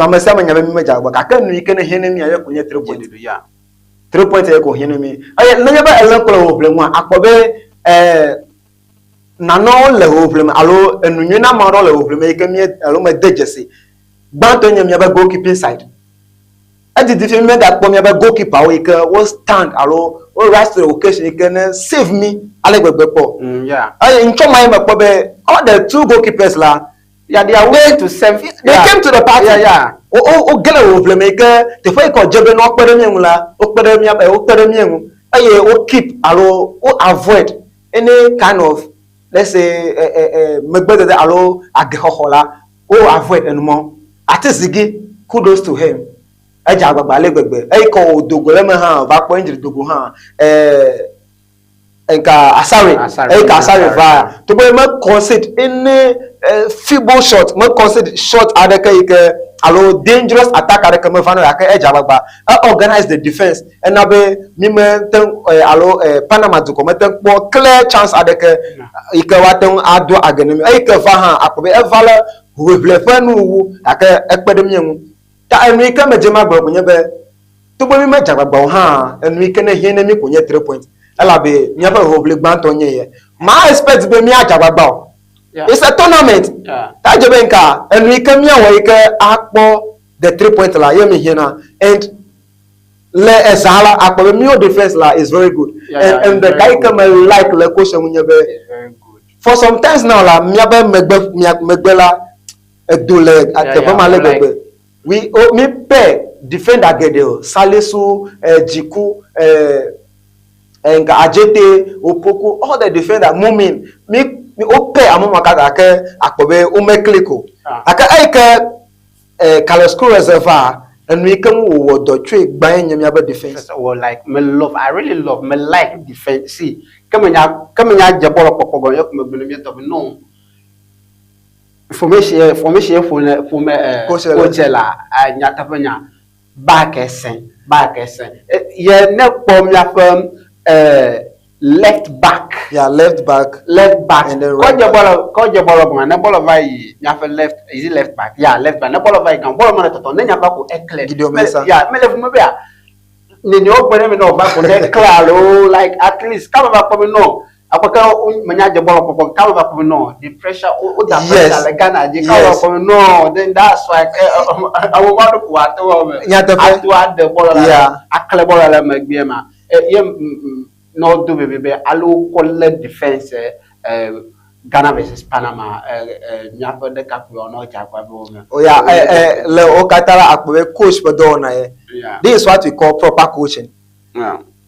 Ame sia ame nya be mi medze agbagba gake nu yi ke ne hiã ne mia ye ko nye three point. 3 point ye ko hiã ne mi. Eye nenye be ele ŋku le hoʋlie ŋua, akpɔ be nanewo le hoʋlie me alo enu nyui na ame aɖewo le hoʋlie me yi ke mi alo mede dzesi. Gbãtɔe nye miaƒe goalkeeping side. Edidi fi míegakpɔ míaƒe goalkeeperwo yi ke wo stand alo wo rise to the occasion yi ke ne save mí ale gbegbe kpɔ. Eye ŋtsɔ ma ye mekpɔ be all the two goalkeepers la, Yeah, they are willing to serve. They came to the party. Wo wo wo ge le hoʋli me yi ke teƒe yi ke wòdze be ne woakpe ɖe mía ŋu la, wokpe ɖe mía wokpe ɖe mía ŋu eye wo keep alo wo avoid any kind of Let's say megbedede alo agexɔxɔ la, wo avoid enumɔ. Ati zigi, kudos to him. Edze agbagba ale gbegbe. Eyi ke wòdo go le eme hã, va kpɔ injury do go hã. Nka Asare, eyi ke Asare va, togbɔ be me concede any feeble shot, me concede shot aɖeke yi ke alo dangerous attack aɖeke meva na o gake edze agbagba. E organize the defense, ena be mi me te ŋu alo Panama dukɔ mete ŋu kpɔ clear chance aɖeke yi ke woate ŋu ado age ne mi. Eyi ke va hã akpɔ be eva le ʋeʋle ƒe nuwuwu gake ekpe ɖe mía ŋu. Ta enu yi ke medze magblɔ koe nye be togbɔ mi medze agbagba o hã, enu yi ke ne hiã ne mi ko nye three point elabe míaƒe ʋeʋle gbãtɔ nye ye. Ma expect be míadze agbagba o. It's a tournament. Ta edze be nka enu yi ke míawɔ yi ke akpɔ the 3 point la ye mi hiã na and le ezã la akpɔ be míwo defense la is very good. And and ɖeka yi ke me like le coach ŋu nye be for some times now la míabe megbe mia megbe la edo le teƒe ma le gbegbe. We oh, mi pɛ defender geɖe o Salisu, Djiku, nka Adjetey, Opoku, all the defender Mumin mi wo pɛ ame ma katã gake akpɔ be wo me click o. Gake eyi ke Carlos Queiroz va enu yi ke ŋu wòwɔ dɔ tsoe gbãe nye míabe defense. Well, like me love, I really love, me like defense. See, ke me nya, ke me nya dze bɔlɔ kpɔkpɔ gɔme ye ko me gblɔ ne míetɔ be no. Formation, formation ƒome ƒome Coach la. Coach la nyateƒe nya back ese, back ese. Ye ne kpɔ míaƒe left back. Yeah, left back. Left back. And then right Kɔ dze bɔlɔ, kɔ dze bɔlɔ gɔme ne bɔlɔ va yi míaƒe left, is it left back? Yeah, left back. Ne bɔlɔ va yi gan, bɔlɔ me le tɔtɔ ne nya va ko eclear. Gideon Mensah. Yeah, mele fu me be ya. Nene wo gbe ne mi ne wòva ko ne clear alo like at least kama va kpɔ mi no. Akpɔkɛ menya dze bɔlɔ kpɔkpɔ kama va kpɔ mi no. The pressure o da pressure le Ghana dzi kama va kpɔ mi no. Then that's why ke awo va ɖo ko ate wɔ me. Nyateƒe. Ato aɖe bɔlɔ la, akle bɔlɔ le megbea ma. Ye ne wodo vevie be alo wokɔ lé defense Ghana versus Panama míaƒe ɖekakpuiwo ne wodze agbagba be wo me. Oh yeah, le wo katã la akpɔ be coach ƒe dɔwɔna ye. This is what we call proper coaching.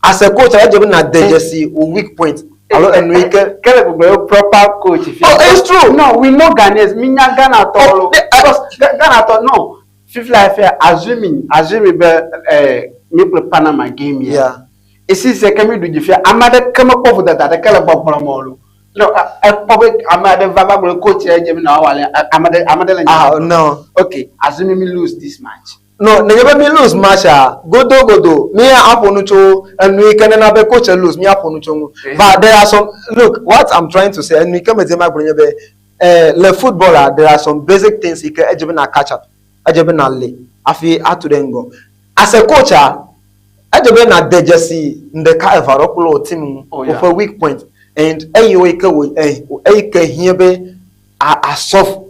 As a coach, edze be nàde dzesi wò weak point alo enu yi ke. Ke le gbɔgblɔ ye proper coach fia. Oh, it's true. No, we know Ghanaians, mi nya Ghana tɔwo lo. Because Ghana tɔ no, fifia fia assuming be mi kple Panama game yɛ. Esi se ke mi ɖu dzi fia, ame aɖeke mekpɔ vodada aɖeke le gbɔgblɔ me o lo. No, ekpɔ be ame aɖe va va gblɔ coach yɛ dze mi na wɔ ale ame ɖe le nya. Ah, no. Okay, assuming mi lose this match. No, nenye be mi lose match a, godo godo, mi aƒo nu tso enu yi ke nena be coach lose, mi aƒo nu tso ŋu. But there are some, look, what I'm trying to say, enu yi ke medze magblɔ nye be, le football a, there are some basic things yi ke edze be na catch up, edze be na le hafi atu ɖe ŋgɔ. As a coach a, edze be na de dzesi ŋɖeka eve alo kple wò team ŋu, woƒe weak point and eyiwo yi ke wò eyi ke hiã be a solve,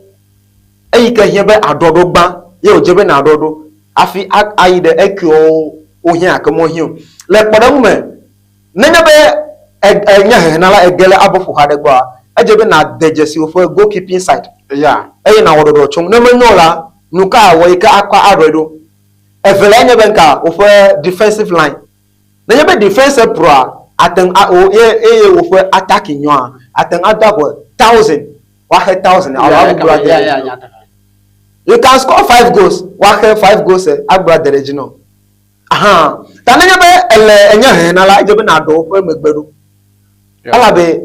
eyi ke hiã be aɖɔ ɖo gbã ye wòdze be naɖɔ ɖo hafi ayi ɖe ekewo wohiã gake mehiã o. Le kpɔɖeŋu me, nenye be enye hehenala ege le abɔƒoha aɖe gbɔa, edze be nàde dzesi woƒe goalkeeping side eye nàwɔ ɖɔɖɔ tso ŋu. Ne menyo o la, nu ka àwɔ yi ke akɔ aɖɔe ɖo? Evelia nye be nka woƒe defensive line. Nenye be defense proa, ate ŋu a ye eye woƒe attacking nyoa, ate ŋu ado abe 1000, woaxe 1000 alo agbugbɔ ade ɖe dzi. You can score 5 goals, woaxe 5 goals agbugbɔ ade ɖe dzi nɔ. Aha, ta nenye be ele enye hehenala, edze be nàɖɔ woƒe megbe ɖo. Elabe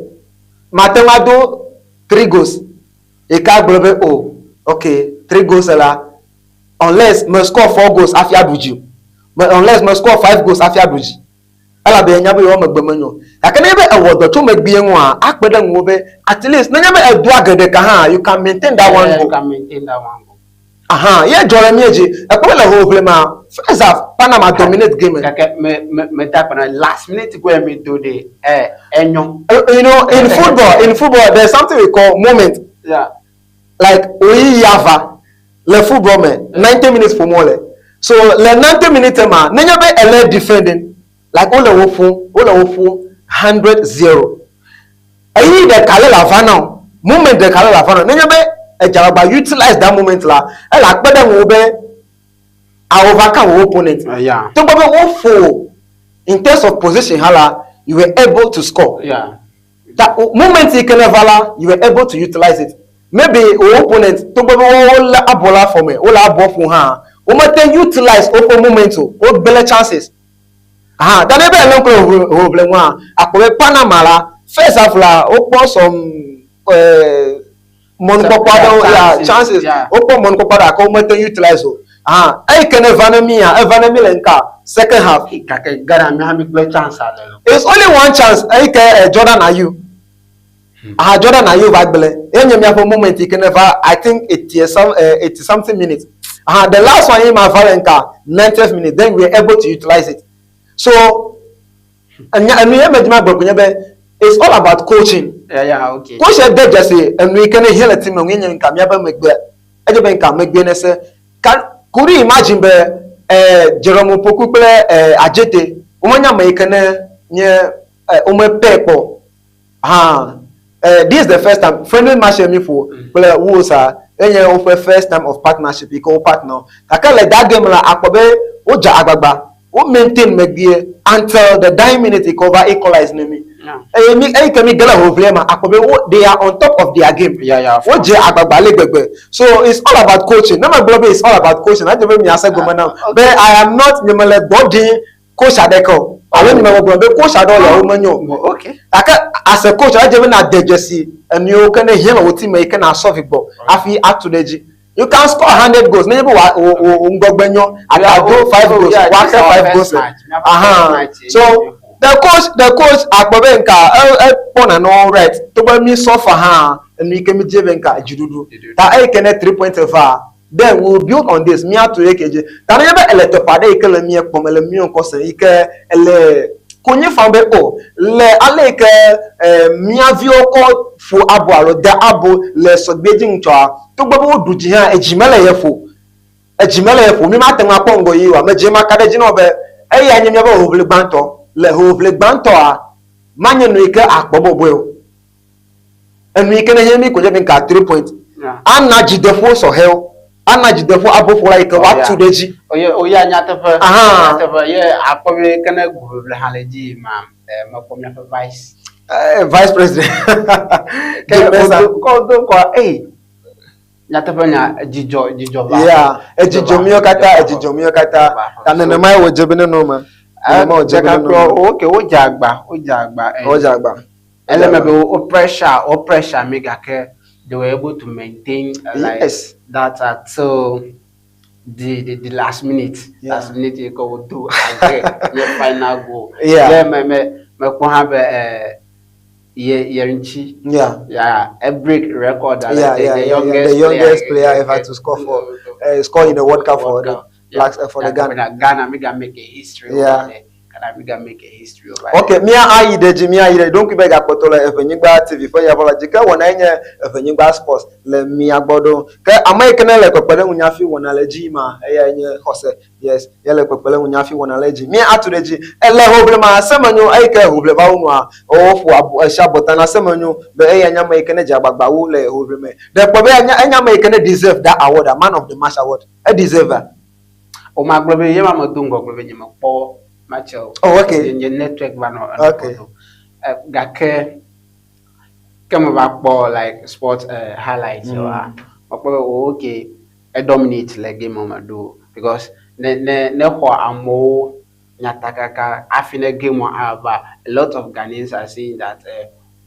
mate ŋu ado 3 goals yi ke agblɔ be o, okay, 3 goals la, unless me score 4 goals hafi aɖu dzi o. Unless me score 5 goals hafi aɖu dzi. Elabe enya be yewoa megbe menyo. Gake nenye be ewɔ dɔ tso megbee ŋua, akpe ɖe ŋuwò be at least nenye be edoa ge ɖeka hã, you can maintain that one Yeah, you goal. can maintain that one goal. Aha, ye dzɔ le mía dzi. Ekpɔ be le hoʋiʋli mea, first half, Panama dominate game. Gake me me me da akpe na last minute goal mi do ɖe enyo. You know, in football, there's something we call moment. Like oyi ava le football me, 90 minutes ƒom wole. So le 90 minutes ma, nenye be ele defending, like wole wo ƒom, wole wo ƒom 100-0. Eyi ɖeka le la va na wo, moment ɖeka le la va na wo. Nenye be edze agbagba utilize that moment la, ele akpe ɖe ŋuwò be a overcome wo opponent. Togbɔ be woƒo in terms of position hã la, you were able to score. Ta moment yi ke ne va la, you were able to utilize it. Maybe wo opponent togbɔ be wolé abɔ le afɔ me, wole abɔ ƒom hã, womete utilize woƒe moment o, wogblẽ chances. Aha, ta ne be ele ŋku le hoʋiʋli ŋua, akpɔ be Panama la, first half la, wokpɔ some mɔnukpɔkpɔ aɖewo, ya chances, wokpɔ mɔnukpɔkpɔ aɖe gake womete utilize o. Aha, eyi ke ne va ne mía, eva ne mí le ŋka second half. Gake Ghana mía hã mi gblẽ chance aɖe lo. It's only one chance, eyi ke Jordan Ayew. Aha, Jordan Ayew va gblẽ. Ye nye míaƒe moment yi ke ne va, I think 80 some, 80 something minutes. Aha, the last one ye ma va le ŋka 90th minute, then we were able to utilize it. So, enya enu ye medzi ma gblɔ ko nye be it's all about coaching. Yeah, okay. Coach de dzesi enu yi ke ne hiã le team me ŋu ye nye ŋka míaƒe megbe. Edze be ŋka megbee ne se. Can, could you imagine be eh, Jerome Opoku kple eh, Adjetey womenya ame yi ke ne nye eh, womepɛ kpɔ. Hã, eh, this is the first time friendly match mi ƒo kple Wolves a enye woƒe first time of partnership yi ke wo partner. Gake le that game la akpɔ be wodze agbagba, wo maintain megbee until the dying minute yi ke wova equalize ne mi. Eye mi eyi ke mi ge le hoʋlia me akpɔ be wo they are on top of their game. Yeah, of Wodze agbagba ale gbegbe. So it's all about coaching. Ne megblɔ be it's all about coaching, edze be miase gɔme nam be I am not nye mele gbɔ ɖim coach aɖeke o. Alo nye megblɔ be coach aɖewo le womenyo o. Okay. Gake as a coach, edze be nàde dzesi enu yiwo ke ne hiã le wò team me yi ke nàsɔ vi gbɔ hafi atu ɖe edzi. You can score 100 goals nenye be wò wò wò ŋgɔgbe nyɔ, àgado five goals, Yeah, this woaxe our five first goals. match. Míaƒe first Aha. match ye So míaƒo. the coach akpɔ be nka ekpɔ nanewo right togbɔ mi suffer hã enu yi ke mi dze be nka dziɖuɖu. Dziɖuɖu. Ta eyi ke ne 3 points va, then we will build on this míatu ɖe ke dzi. Ta nenye be ele teƒe aɖe yi ke le mía kpɔm, ele mía ŋkɔ sem yi ke ele konyi fam be o le ale yi ke mía viwo kɔ ƒo abo alo de abo le sɔgbedzi ŋutsɔa, togbɔ be woɖu dzi hã edzi mele ye ƒo. Edzi mele ye ƒo. Mi mate ŋu akpɔ ŋgɔyiyi o. Ame dzi maka ɖe edzi na wo be eya nye míaƒe hoʋli gbãtɔ. Le hoʋli gbãtɔa, manye nu yi ke akpɔ bɔbɔe o. Enu yi ke ne hiã mi ko nye be nka 3 point. Ana dzideƒo sɔhɛwo. Ana dzideƒo aboƒola yi ke woatu ɖe edzi. Oye, oya nyateƒe. Aha. Nyateƒe ye akpɔ be ke ne hoʋiʋli hã le edzi yim ma, mekpɔ míaƒe vice. Vice president. Ke Jim Mensah. wodo kɔ do kɔ ey nyateƒe nya dzidzɔ dzidzɔ va. Yeah, edzidzɔ míwo katã, edzidzɔ míwo katã. Ta nenemae wòdze be nenɔ me. Nenema wòdze be nenɔ me. Okay, wodze agba, wodze agba. Wodze agba. Ele me be wo pressure mi gake they were able to maintain like that until the last minute. Last minute yi ke wodo age nye final goal. Ye me mekpɔ hã be ye ye ŋuti. Yeah, a break record. Yeah, the, yeah, the youngest, the youngest player ever to score in the World Cup for the Blacks for the Ghana. Ghana, we can make a history over there. Ghana, we can make a history over Okay, mía ayi ɖe dzi, mía ayi ɖe ɖonkui be gakpɔtɔ le Evenyigba TV ƒe yavɔ la dzi ke wɔna ye nye Evenyigba Sports le mía gbɔ ɖo. Ke ame yi ke ne le kpekpe ɖe ŋunye hafi wɔna le dzi ma eyae nye Xɔse. Yes, ye le kpekpe ɖe ŋunye hafi wɔna le dzi. Mía atu ɖe dzi. Ele hoʋli ma Semenyo eyi ke hoʋli va wu nua woƒo abo esi abɔta na Semenyo be eya nye ame yi ke ne dze agbagba wu le hoʋli me. Ɖe kpɔ be enye ame yi ke ne deserve that award, a man of the match award. E deserve a? O ma gblɔ be ye ma me do ŋgɔ gblɔ be nye me kpɔ match o. Oh, okay. Nye network va nɔ do. Gake ke me va kpɔ like sport highlights wa, mekpɔ be oh, okay, e dominate le game me ɖo because ne xɔ amewo nyatakaka hafi ne game ava, a lot of Ghanaians are saying that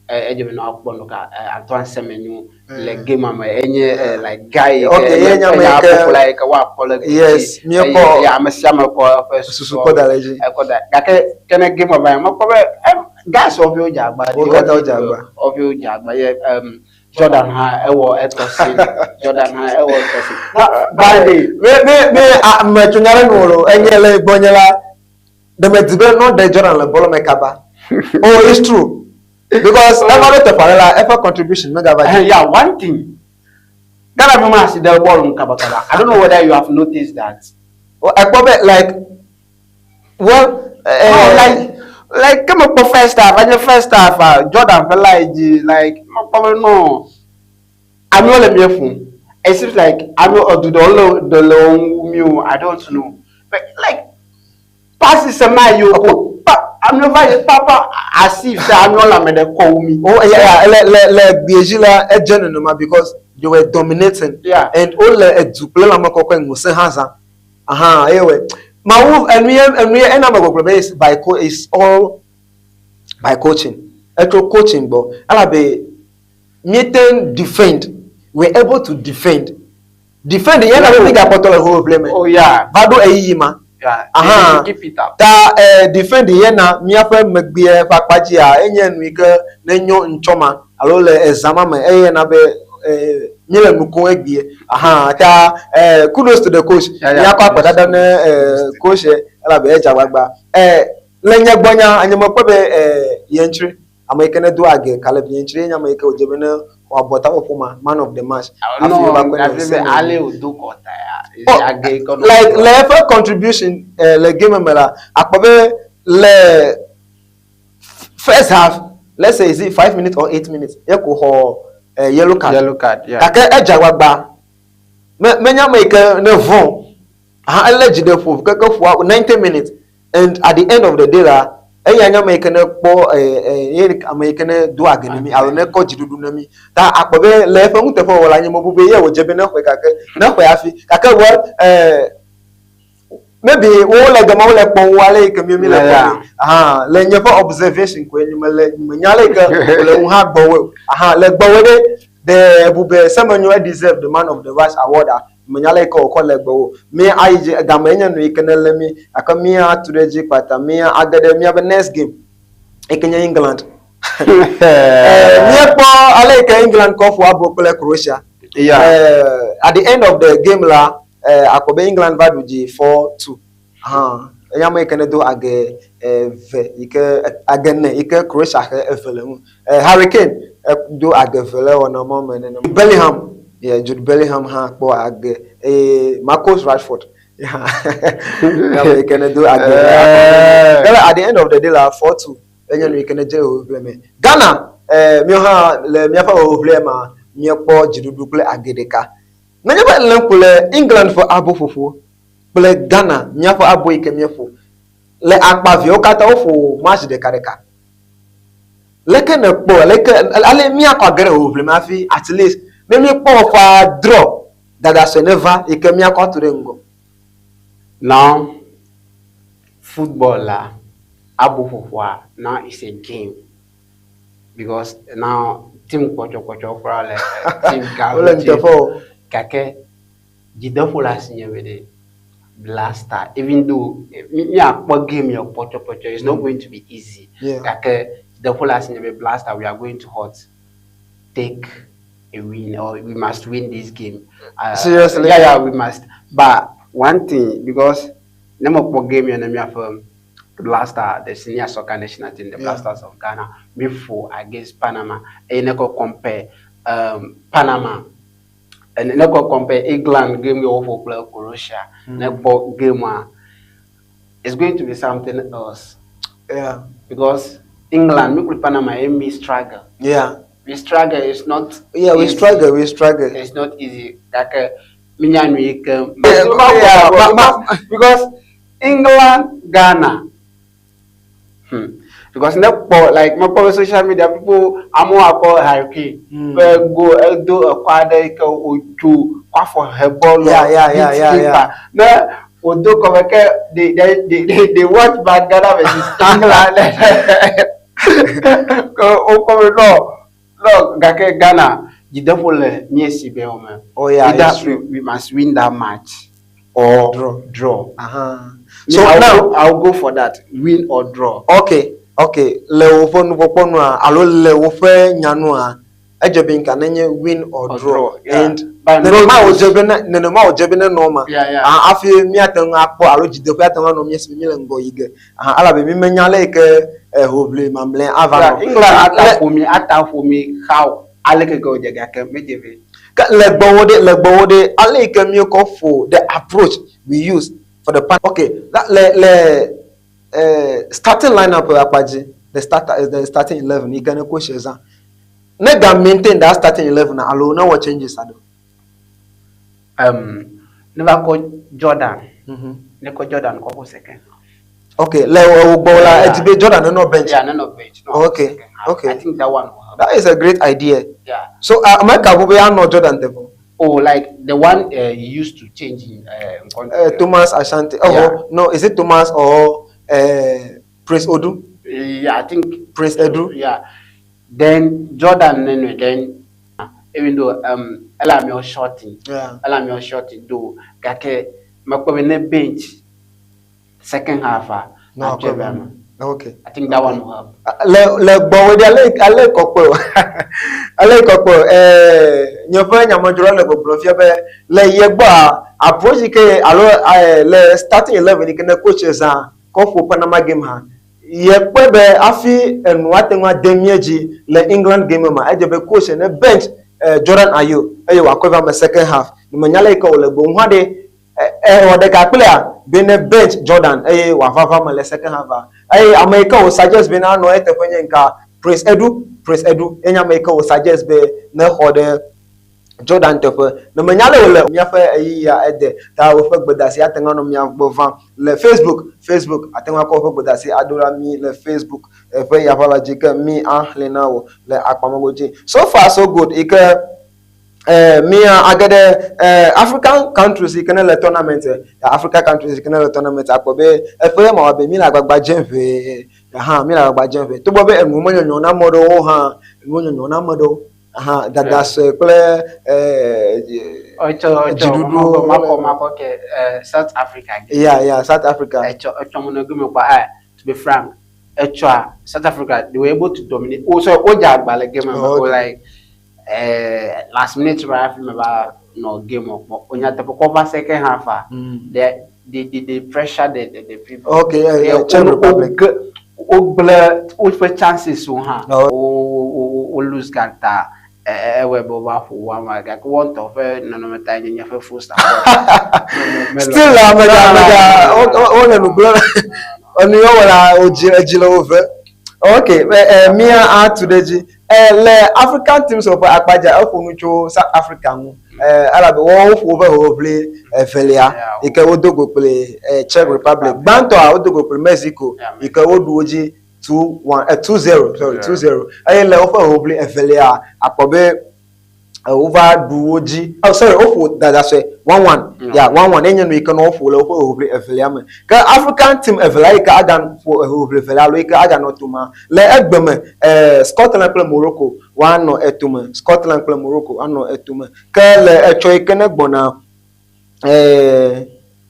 edze be ne woakpɔ nu ka Antoine Semenyo le game me enye like guy yi ke Okay, ye nye ame yi ke- aboƒola yi ke woakpɔ le Yes, míekpɔ- eye ame sia ame kɔ eƒe Susu kɔ da ɖe edzi. Ekɔ da gake ke ne game va yi mekpɔ be guys wɔƒe wodze agba. Wo katã wodze agba. Wɔƒe wodze agba ye Jordan hã ewɔ etɔ si, Jordan hã ewɔ etɔ si. Bande mi metso nya ɖe nu o, enye le gbɔnye la, ɖe medi be nɔ ɖe Jordan le bɔl me kaba. Oh, it's true. Because eva ɖo teƒe aɖe la, eƒe contribution megava dzi. Yeah, one thing. Ghana bi ma asi ɖe bɔl ŋu kabakaba. I don't know whether you have noticed that. Ekpɔ be like, well, No, like ke mekpɔ first half, enye first half ah, Jordan ƒe line dzi like mekpɔ be no, amewo le mía ƒom. It seems like amewo edu ɖewo le ɖe le wo ŋu mi o. I don't know. But like passes ma yi wo ko pa. Amewo va yi papa asi se amewo le ame ɖe kɔ wu mi. Oh yeah, le gbedzi la, edze nenema because they were dominating. And wole edu kple lãme kɔkɔe ŋusẽ hã zã. Aha, eye wɔ mawu enu ye enu ye ena me gbɔgblɔ be is by co is all by coaching. Etso coaching gbɔ elabe míete defend, we were able to defend. Defend yɛn na mi gakpɔtɔ le hoʋiʋli me. Oh yeah. Va ɖo eyiyi ma. Yeah. Aha. Keep it up. Ta defend yɛn na míaƒe megbea ƒe akpa dzia enye nu yi ke ne nyo ŋtsɔ ma alo le ezã ma me eye na be míele nu kom egbea. Aha. Ta kudos to the coach. Míakɔ akpedada ne coach elabe edze agbagba. Le nye gbɔnya nye mekpɔ be yɛntsri ame yi ke ne do age Caleb Yɛntsri nye ame yi ke wòdze be ne xɔ abɔtaƒoƒo ma, man of the match. No, Hafi wova kpe ne hafi be Semen. ale wòdo kɔta ya, Oh, age kɔ nɔ like le eƒe contribution le game me la, akpɔ be le first half, let's say is it 5 minutes or 8 minutes, ye ko xɔ yellow card. Yellow card, yeah. Gake edze agbagba. Me menya ame yi ke ne vɔ̃. Aha, elé dzi ɖe ƒo keke ƒoa 90 minutes and at the end of the day la, eya nye ame yi ke ne kpɔ ye ame yi ke ne do age ne mi alo ne kɔ dziɖuɖu ne mi. Ta akpɔ be le eƒe nuteƒewɔwɔ la, nye mebu be ye wòdze be ne xɔe gake ne xɔe hafi. Gake well, maybe wo le gama wole kpɔm wo ale yi ke mi mi le kpɔm. Aha, le nye ƒe observation koe nye mele menya ale yi ke wòle ŋu hã gbɔwɔe o. Aha, le gbɔwɔe ɖe, ɖe bu be Semenyo e deserve the man of the match award a, menya ale yi ke wòkɔ le gbɔwò. Mi ayi dzi game enye nu yi ke ne lé mi gake míatu ɖe edzi kpata mía age ɖe míaƒe next game yi ke nye England. Míekpɔ ale yi ke England kɔ ƒo abo kple Croatia. At the end of the game la, akpɔ be England va ɖu dzi 4-2. Aha, enye ame yi ke ne do age eve yi ke age ene yi ke Croatia xe eve le ŋu. Harry Kane do age eve le wɔna ma me nenema. Bellingham, yeah, Jude Bellingham hã kpɔ age eye Marcus Rashford hã ame yi ke ne do age eve. Ke le at the end of the day la, 4-2 enye nu yi ke ne dze hoʋiʋli me. Ghana, míawo hã le míaƒe hoʋiʋlia mea, míekpɔ dziɖuɖu kple age ɖeka. Nenye be lé ŋku le England ƒe aboƒoƒo kple Ghana míaƒe abo yi ke míeƒo le akpa viawo katã woƒo match ɖekaɖeka. Leke nèkpɔe? Leke ale míakɔ age ɖe hoʋiʋli me hafi at least ne míekpɔ ƒã draw dadasɔe neva yi ke míakɔ atu ɖe ŋgɔ. Now football la aboƒoƒoa now is a game because now team kpɔtsɔkpɔtsɔ kura le team gã. Wole nuteƒe o. Gake dzideƒo le asinye be ɖe Blaster, even though míakpɔ game yɛ kpɔtsɔkpɔtsɔ, it's not going to be easy. Gake dzideƒo le asinye be Blaster, we are going to hot take a win or we must win this game. Seriously? Yeah, we must. But one thing, because ne mekpɔ game yɛ ne míaƒe Blaster, the senior soccer national team, the Blasters of Ghana, míeƒo against Panama eye ne kɔ compare Panama, ne kɔ compare England game yɛ woƒo kple Croatia, ne kpɔ game a, it's going to be something else. Because England, mi kple Panama ye mi struggle. We struggle, it's not Yeah, we easy. Struggle, we struggle. It's not easy. Gake minya nu yi ke Yeah, because England, Ghana. Because ne kpɔ like mekpɔ be social media people amewo akpɔ Harry Kane ƒe go edo ekɔ aɖe yi ke wòtso kɔ afɔ he bɔlu beat keeper. Ne wòdo kɔme ke they watch back Ghana versus England ke wokpɔ be no gake Ghana dzideƒo le mía si be wɔme. Oh yeah, Either it's true. we must win that match or Draw. Draw. So Me, I'll now, I'll go for that. Win or draw. Okay. Le woƒe nukpɔkpɔ nua alo le woƒe nyanua, edze be nka nenye win or Or draw. draw, yeah. And But no nenema lose. wòdze be ne nenema wòdze be nenɔ ma. Ah, hafi míate ŋu akpɔ alo dzideƒe ate ŋu anɔ mía si be míele ŋgɔ yi ge. Ah, elabe mi menya ale yi ke hoʋli mamlɛ ava nɔ. England ata ƒo mi, ata ƒo mi how aleke ke wòdze gake medze be. Ke le gbɔwò ɖe, le gbɔwò ɖe, ale yi ke míekɔ ƒo, the approach we use for the pan. Okay, le starting lineup ƒe akpa dzi, the starting 11 yi ke ne coach zã. Ne ga maintain that starting 11 alo ne wɔ changes aɖe. Ne va kɔ Jordan, ne kɔ Jordan kɔ ƒo second. Okay, le wo gbɔ la, edi be Jordan nenɔ bench. Yeah, nenɔ bench. No, Okay, second half. okay. I think that one will help. That is a great idea. Yeah. So ame ka bu be anɔ Jordan teƒe? Oh, like the one he used to change in Thomas Asante. Oh, Yeah. no, is it Thomas or Prince Odu? Yeah, I think Prince Edu. Yeah. Then Jordan anyway, then even though Elamio shorting, Elamio shorting though, gake mekpɔ be ne bench second half ah, No, atsɔe be ame. Okay. I think that one will help. Le gbɔwɔ ɖi ale kɔkpe o, ale kɔkpe o. Nye ƒe nyamedzroa le gbɔgblɔ fia be le ye gbɔa, approach yi ke alo le starting 11 yi ke ne coach zã kɔ ƒo Panama game hã, ye kpɔe be hafi enu ate ŋu ade mía dzi le England game ma, edze be coach ne bench Jordan Ayew eye wòakɔe va me second half. Menya le yi ke wòle gbɔ hã ɖe ewɔ ɖeka kplia be ne bench Jordan eye wòava va me le second half a. Eye ame yi ke wò suggest be na nɔ eteƒe nye nka Prince Edu. Prince Edu enye ame yi ke wò suggest be ne xɔ ɖe Jordan teƒe. Ne menya le wòle míaƒe ɣeyiɣia ede ta woƒe gbedasi ate ŋu anɔ mía gbɔ vam le Facebook. Facebook ate ŋu akɔ woƒe gbedasi aɖo ɖa mí le Facebook ƒe yaʋala dzi ke mí axlẽ na wò le akpamego dzi. So far so good yi ke mía age ɖe African countries yi ke ne le tournament, Africa countries yi ke ne le tournament akpɔ be eƒe ma wɔ be mí le agbagba dzem ʋee hã, mí le agbagba dzem ʋee. Togbɔ be enuwo menyɔnyɔ na ame ɖewo hã, enuwo nyɔnyɔ na ame ɖewo hã, dada sue kple Etsɔ dziɖuɖu. Makɔ ke South Africa. Yeah, South Africa. Etsɔ mo ne gome kpɔ, to be frank, etsɔa South Africa, they were able to dominate. Oh, so o dze agba le game me, Oh, o okay. like last minute ra hafi me va nɔ game kpɔ. O nyateƒe kɔ va second half a, they pressure the people. Okay, yeah, Czech Republic. Wogblẽ woƒe chances wo hã. Oh. Wo lose gata ewɔe be wova ƒo wo ama gake wo ŋutɔ ƒe nɔnɔmeta nye nye ƒe full support. Still la amega amega wole nu gblẽm enu yɔ wɔ la wodzi edzi le wo ve. Okay, mía atu ɖe edzi. Le African teams ƒe akpadza eƒo nu tso South Africa ŋu. Elabe woawo ƒo woƒe hoʋiʋli evelia yi ke wodo go kple Czech Republic. Gbãtɔa wodo go kple Mexico yi ke woɖu wo dzi 2-1, 2-0, sorry, 2-0. Eye le woƒe hoʋiʋli evelia akpɔ be wova ɖu wo dzi. Oh, sorry, woƒo dadasɔe 1-1. Yeah, 1-1 enye nu yi ke ne woƒo le woƒe hoʋiʋli evelia me. Ke African team evelia yi ke agaƒo hoʋiʋli evelia alo yi ke aganɔ toma le egbe me, Scotland kple Morocco woanɔ etome. Scotland kple Morocco woanɔ etome. Ke le etsɔ yi ke ne gbɔna,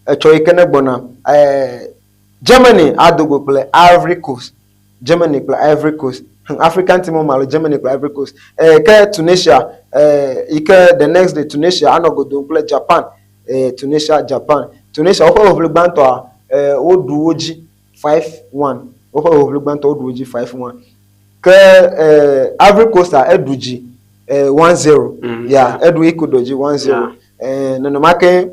etsɔ yi ke ne gbɔna, Germany ado go kple Ivory Coast. Germany kple Ivory Coast. African team ma alo Germany kple Ivory Coast. Ke Tunisia, yi ke the next day Tunisia anɔ go dom kple Japan. Tunisia, Japan. Tunisia woƒe hoʋli gbãtɔa, woɖu wo dzi 5-1. Woƒe hoʋli gbãtɔ woɖu wo dzi 5-1. Ke Ivory Coast a eɖu dzi 1-0. Yeah, eɖu Ecuador dzi 1-0. Nenema ke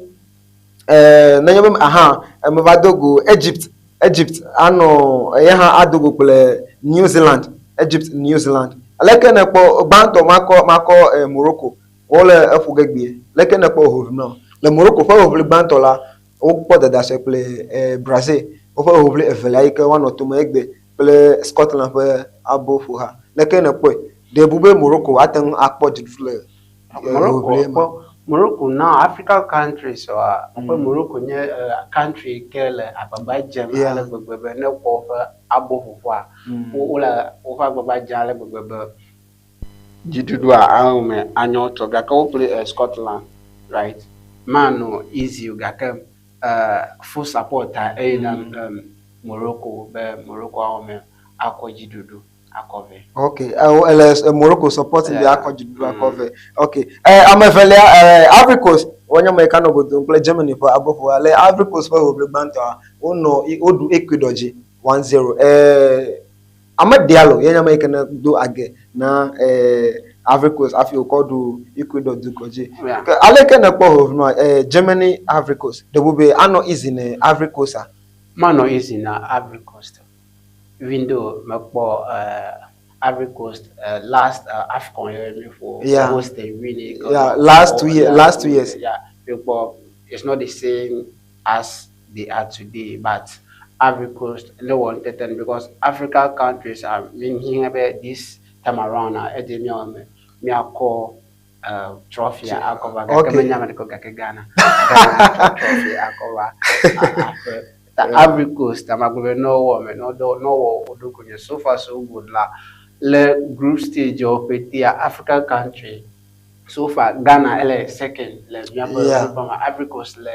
nenye be aha meva do go Egypt. Egypt anɔ eya hã ado go kple New Zealand. Egypt, New Zealand. Leke ne kpɔ gbãtɔ makɔ makɔ Morocco wole eƒo ge gbee. Leke ne kpɔ hoʋli na le Morocco ƒe hoʋli gbãtɔ la wokpɔ dadasɔe kple Brazil. Woƒe hoʋli evelia yi ke woanɔ tome egbe kple Scotland ƒe aboƒoha. Leke ne kpɔe? Ɖe bu be Morocco ate ŋu akpɔ dziɖuɖu le hoʋli ma? Morocco now African countries wa ƒe Morocco nye country ke le agbagba dzem ale gbegbe be ne kpɔ woƒe aboƒoƒoa, wole woƒe agbagba dzem ale gbegbe be dziɖuɖua ahome anyɔ tɔ gake wo kple Scotland, right, manɔ easy o gake full support a eye na Morocco be Morocco ahome akɔ dziɖuɖu akɔ vɛ. Okay, ele Morocco support be akɔ dziɖuɖu akɔ vɛ. Okay, ame evelia, Ivory Coast wonye ame yi ke nɔ go dom kple Germany ƒe aboƒoha. Le Ivory Coast ƒe hoʋli gbãtɔa, wonɔ woɖu Ecuador dzi 1-0. Ame Diallo ye nye ame yi ke ne do age na Ivory Coast hafi wòkɔ ɖu Ecuador dukɔ dzi. Yeah. Ke aleke nèkpɔ hoʋli ma, Germany Ivory Coast? Ɖe bu be anɔ easy ne Ivory Coast a? Manɔ easy na Ivory Coast. Even though mekpɔ Ivory Coast last AFCON ye mi ƒo host and win it. Yeah, last 2 years, last 2 years. Yeah, mekpɔ it's not the same as they are today, but Ivory Coast ne wɔ ŋutete nu because Africa countries are mi hiã be this time around a edze míawɔ me míakɔ trophy akɔ va gake menya ame ɖeka o gake Ghana Ghana atsɔ trophy akɔ va aƒe. Ta Ivory Coast amagblɔ be ne wowɔ me ne woɖo ne wowɔ wo ɖokui nyuie so far so good la le group stage wo ƒetea African country so far Ghana ele second le míaƒe group me Ivory Coast le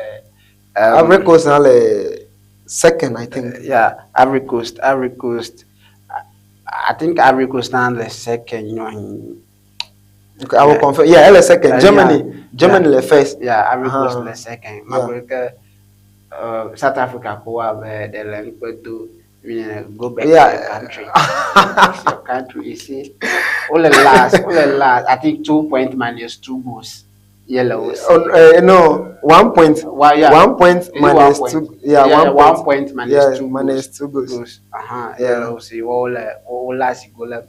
Ivory Coast hã le second I think. Yeah, Ivory Coast, Ivory Coast. I think Ivory Coast hã le second nyɔ. Okay, I will confirm. Yeah, ele second. Germany, Germany le first. Yeah, Ivory Coast le second. Magblɔ ke South Africa ko wa be ɖe le ŋkpe do go back to your country. Your country, you see. Wole last, wole last. I think 2 point minus 2 goals. Ye le wo si. Oh, no, 1 point. Well, yeah. 1 point Is it one minus point? 2. Yeah, Yeah, 1 one point. point minus 2 minus goals. 2 goals. Goals. Yeah. Ye le wo si. Wole wo last go le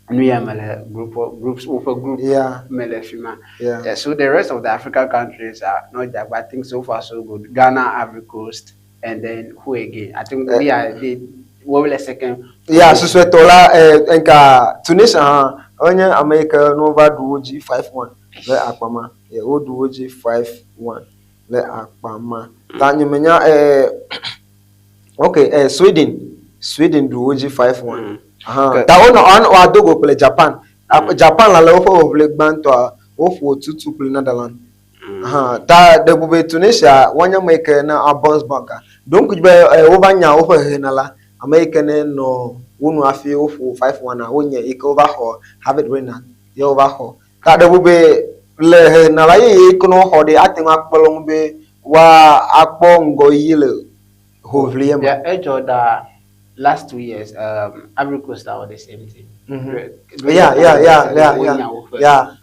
nu ya me le group groups woƒe group me le fi ma. Yeah, so the rest of the African countries are not that, but I think so far so good. Ghana, Ivory Coast, and then who again? I think we are the we were second. Yeah, susɔetɔ la nka Tunisia hã wonye ame yi ke ne wova ɖu wo dzi 5-1 le akpa ma. Yeah, woɖu wo dzi 5-1 le akpa ma. Ta nye menya okay, Sweden ɖu wo dzi 5-1. Ta wonɔ woado go kple Japan. Japan la le woƒe ʋiʋli gbãtɔa woƒo 2-2 kple Netherlands. Ta ɖe be Tunisia wonye ame yi ke ne a bounce back a. Donc be wova nya woƒe hehenala ame yi ke ne nɔ wo nu hafi woƒo 5-1 a wonye yi ke wova xɔ Hervé Renard ye wova xɔ. Ta ɖe be le hehenala yeye yi ke ne woxɔ ɖe ate ŋu akpe ɖe wo ŋu be woa akpɔ ŋgɔyiyi le hoʋlia me. Yeah, edzɔ da last 2 years, Ivory Coast are the same thing. Yeah.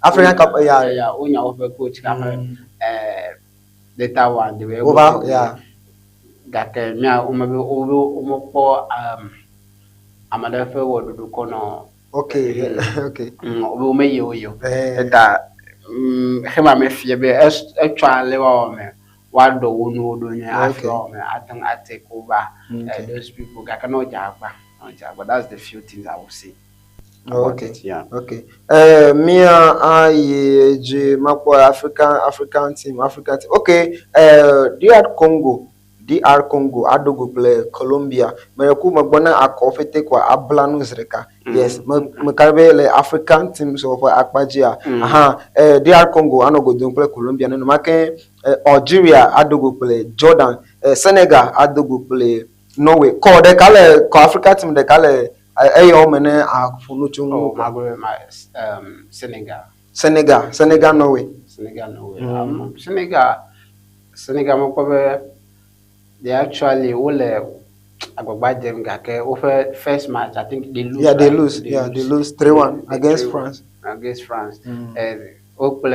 African Cup, yeah. Yeah, wonya woƒe coach gake later one they were able Wova to gake mía womebe wobe womekpɔ ame ɖe ƒe wɔɖuɖu kɔ nɔ wobe womeyi wo yi o. Eta xema me fie be etsɔ ale woawɔ me woaɖɔ wo nuwo ɖo nyuie hafi woawɔ me ate ŋu a take over those people gake ne wodze agba ne wodze agba. That's the few things I will say about it, yeah. Okay. Mia ayi dzi makpɔ African team, African team. Okay. DR Congo, DR Congo aɖo go kple Colombia. Meɖe megbɔ na akɔ fete koa abla nu zi ɖeka. Yes, me meka be le African teams ƒe akpa dzia. Aha, DR Congo anɔ go dom kple Colombia nenema ke Algeria ado go kple Jordan. Senegal ado go kple Norway. Kɔ ɖeka le kɔ Africa team ɖeka le eyawo me ne aƒo nu tso ŋu. Oh, magblɔ be ma Senegal. Senegal, Senegal, Norway. Senegal, Norway. Senegal mekpɔ be they actually wole agbagba dzem gake woƒe first match I think they lose. Yeah, they right? lose. Yeah, they lose 3-1 against 3-1 France. Against France. Wokple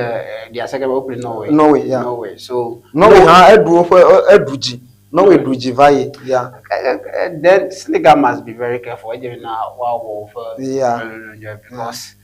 their second wokple Norway. Norway, yeah. Norway. So Norway hã eɖu woƒe eɖu dzi. Norway ɖu dzi va yi. Yeah. Then Senegal must be very careful. Edze na woawɔ woƒe because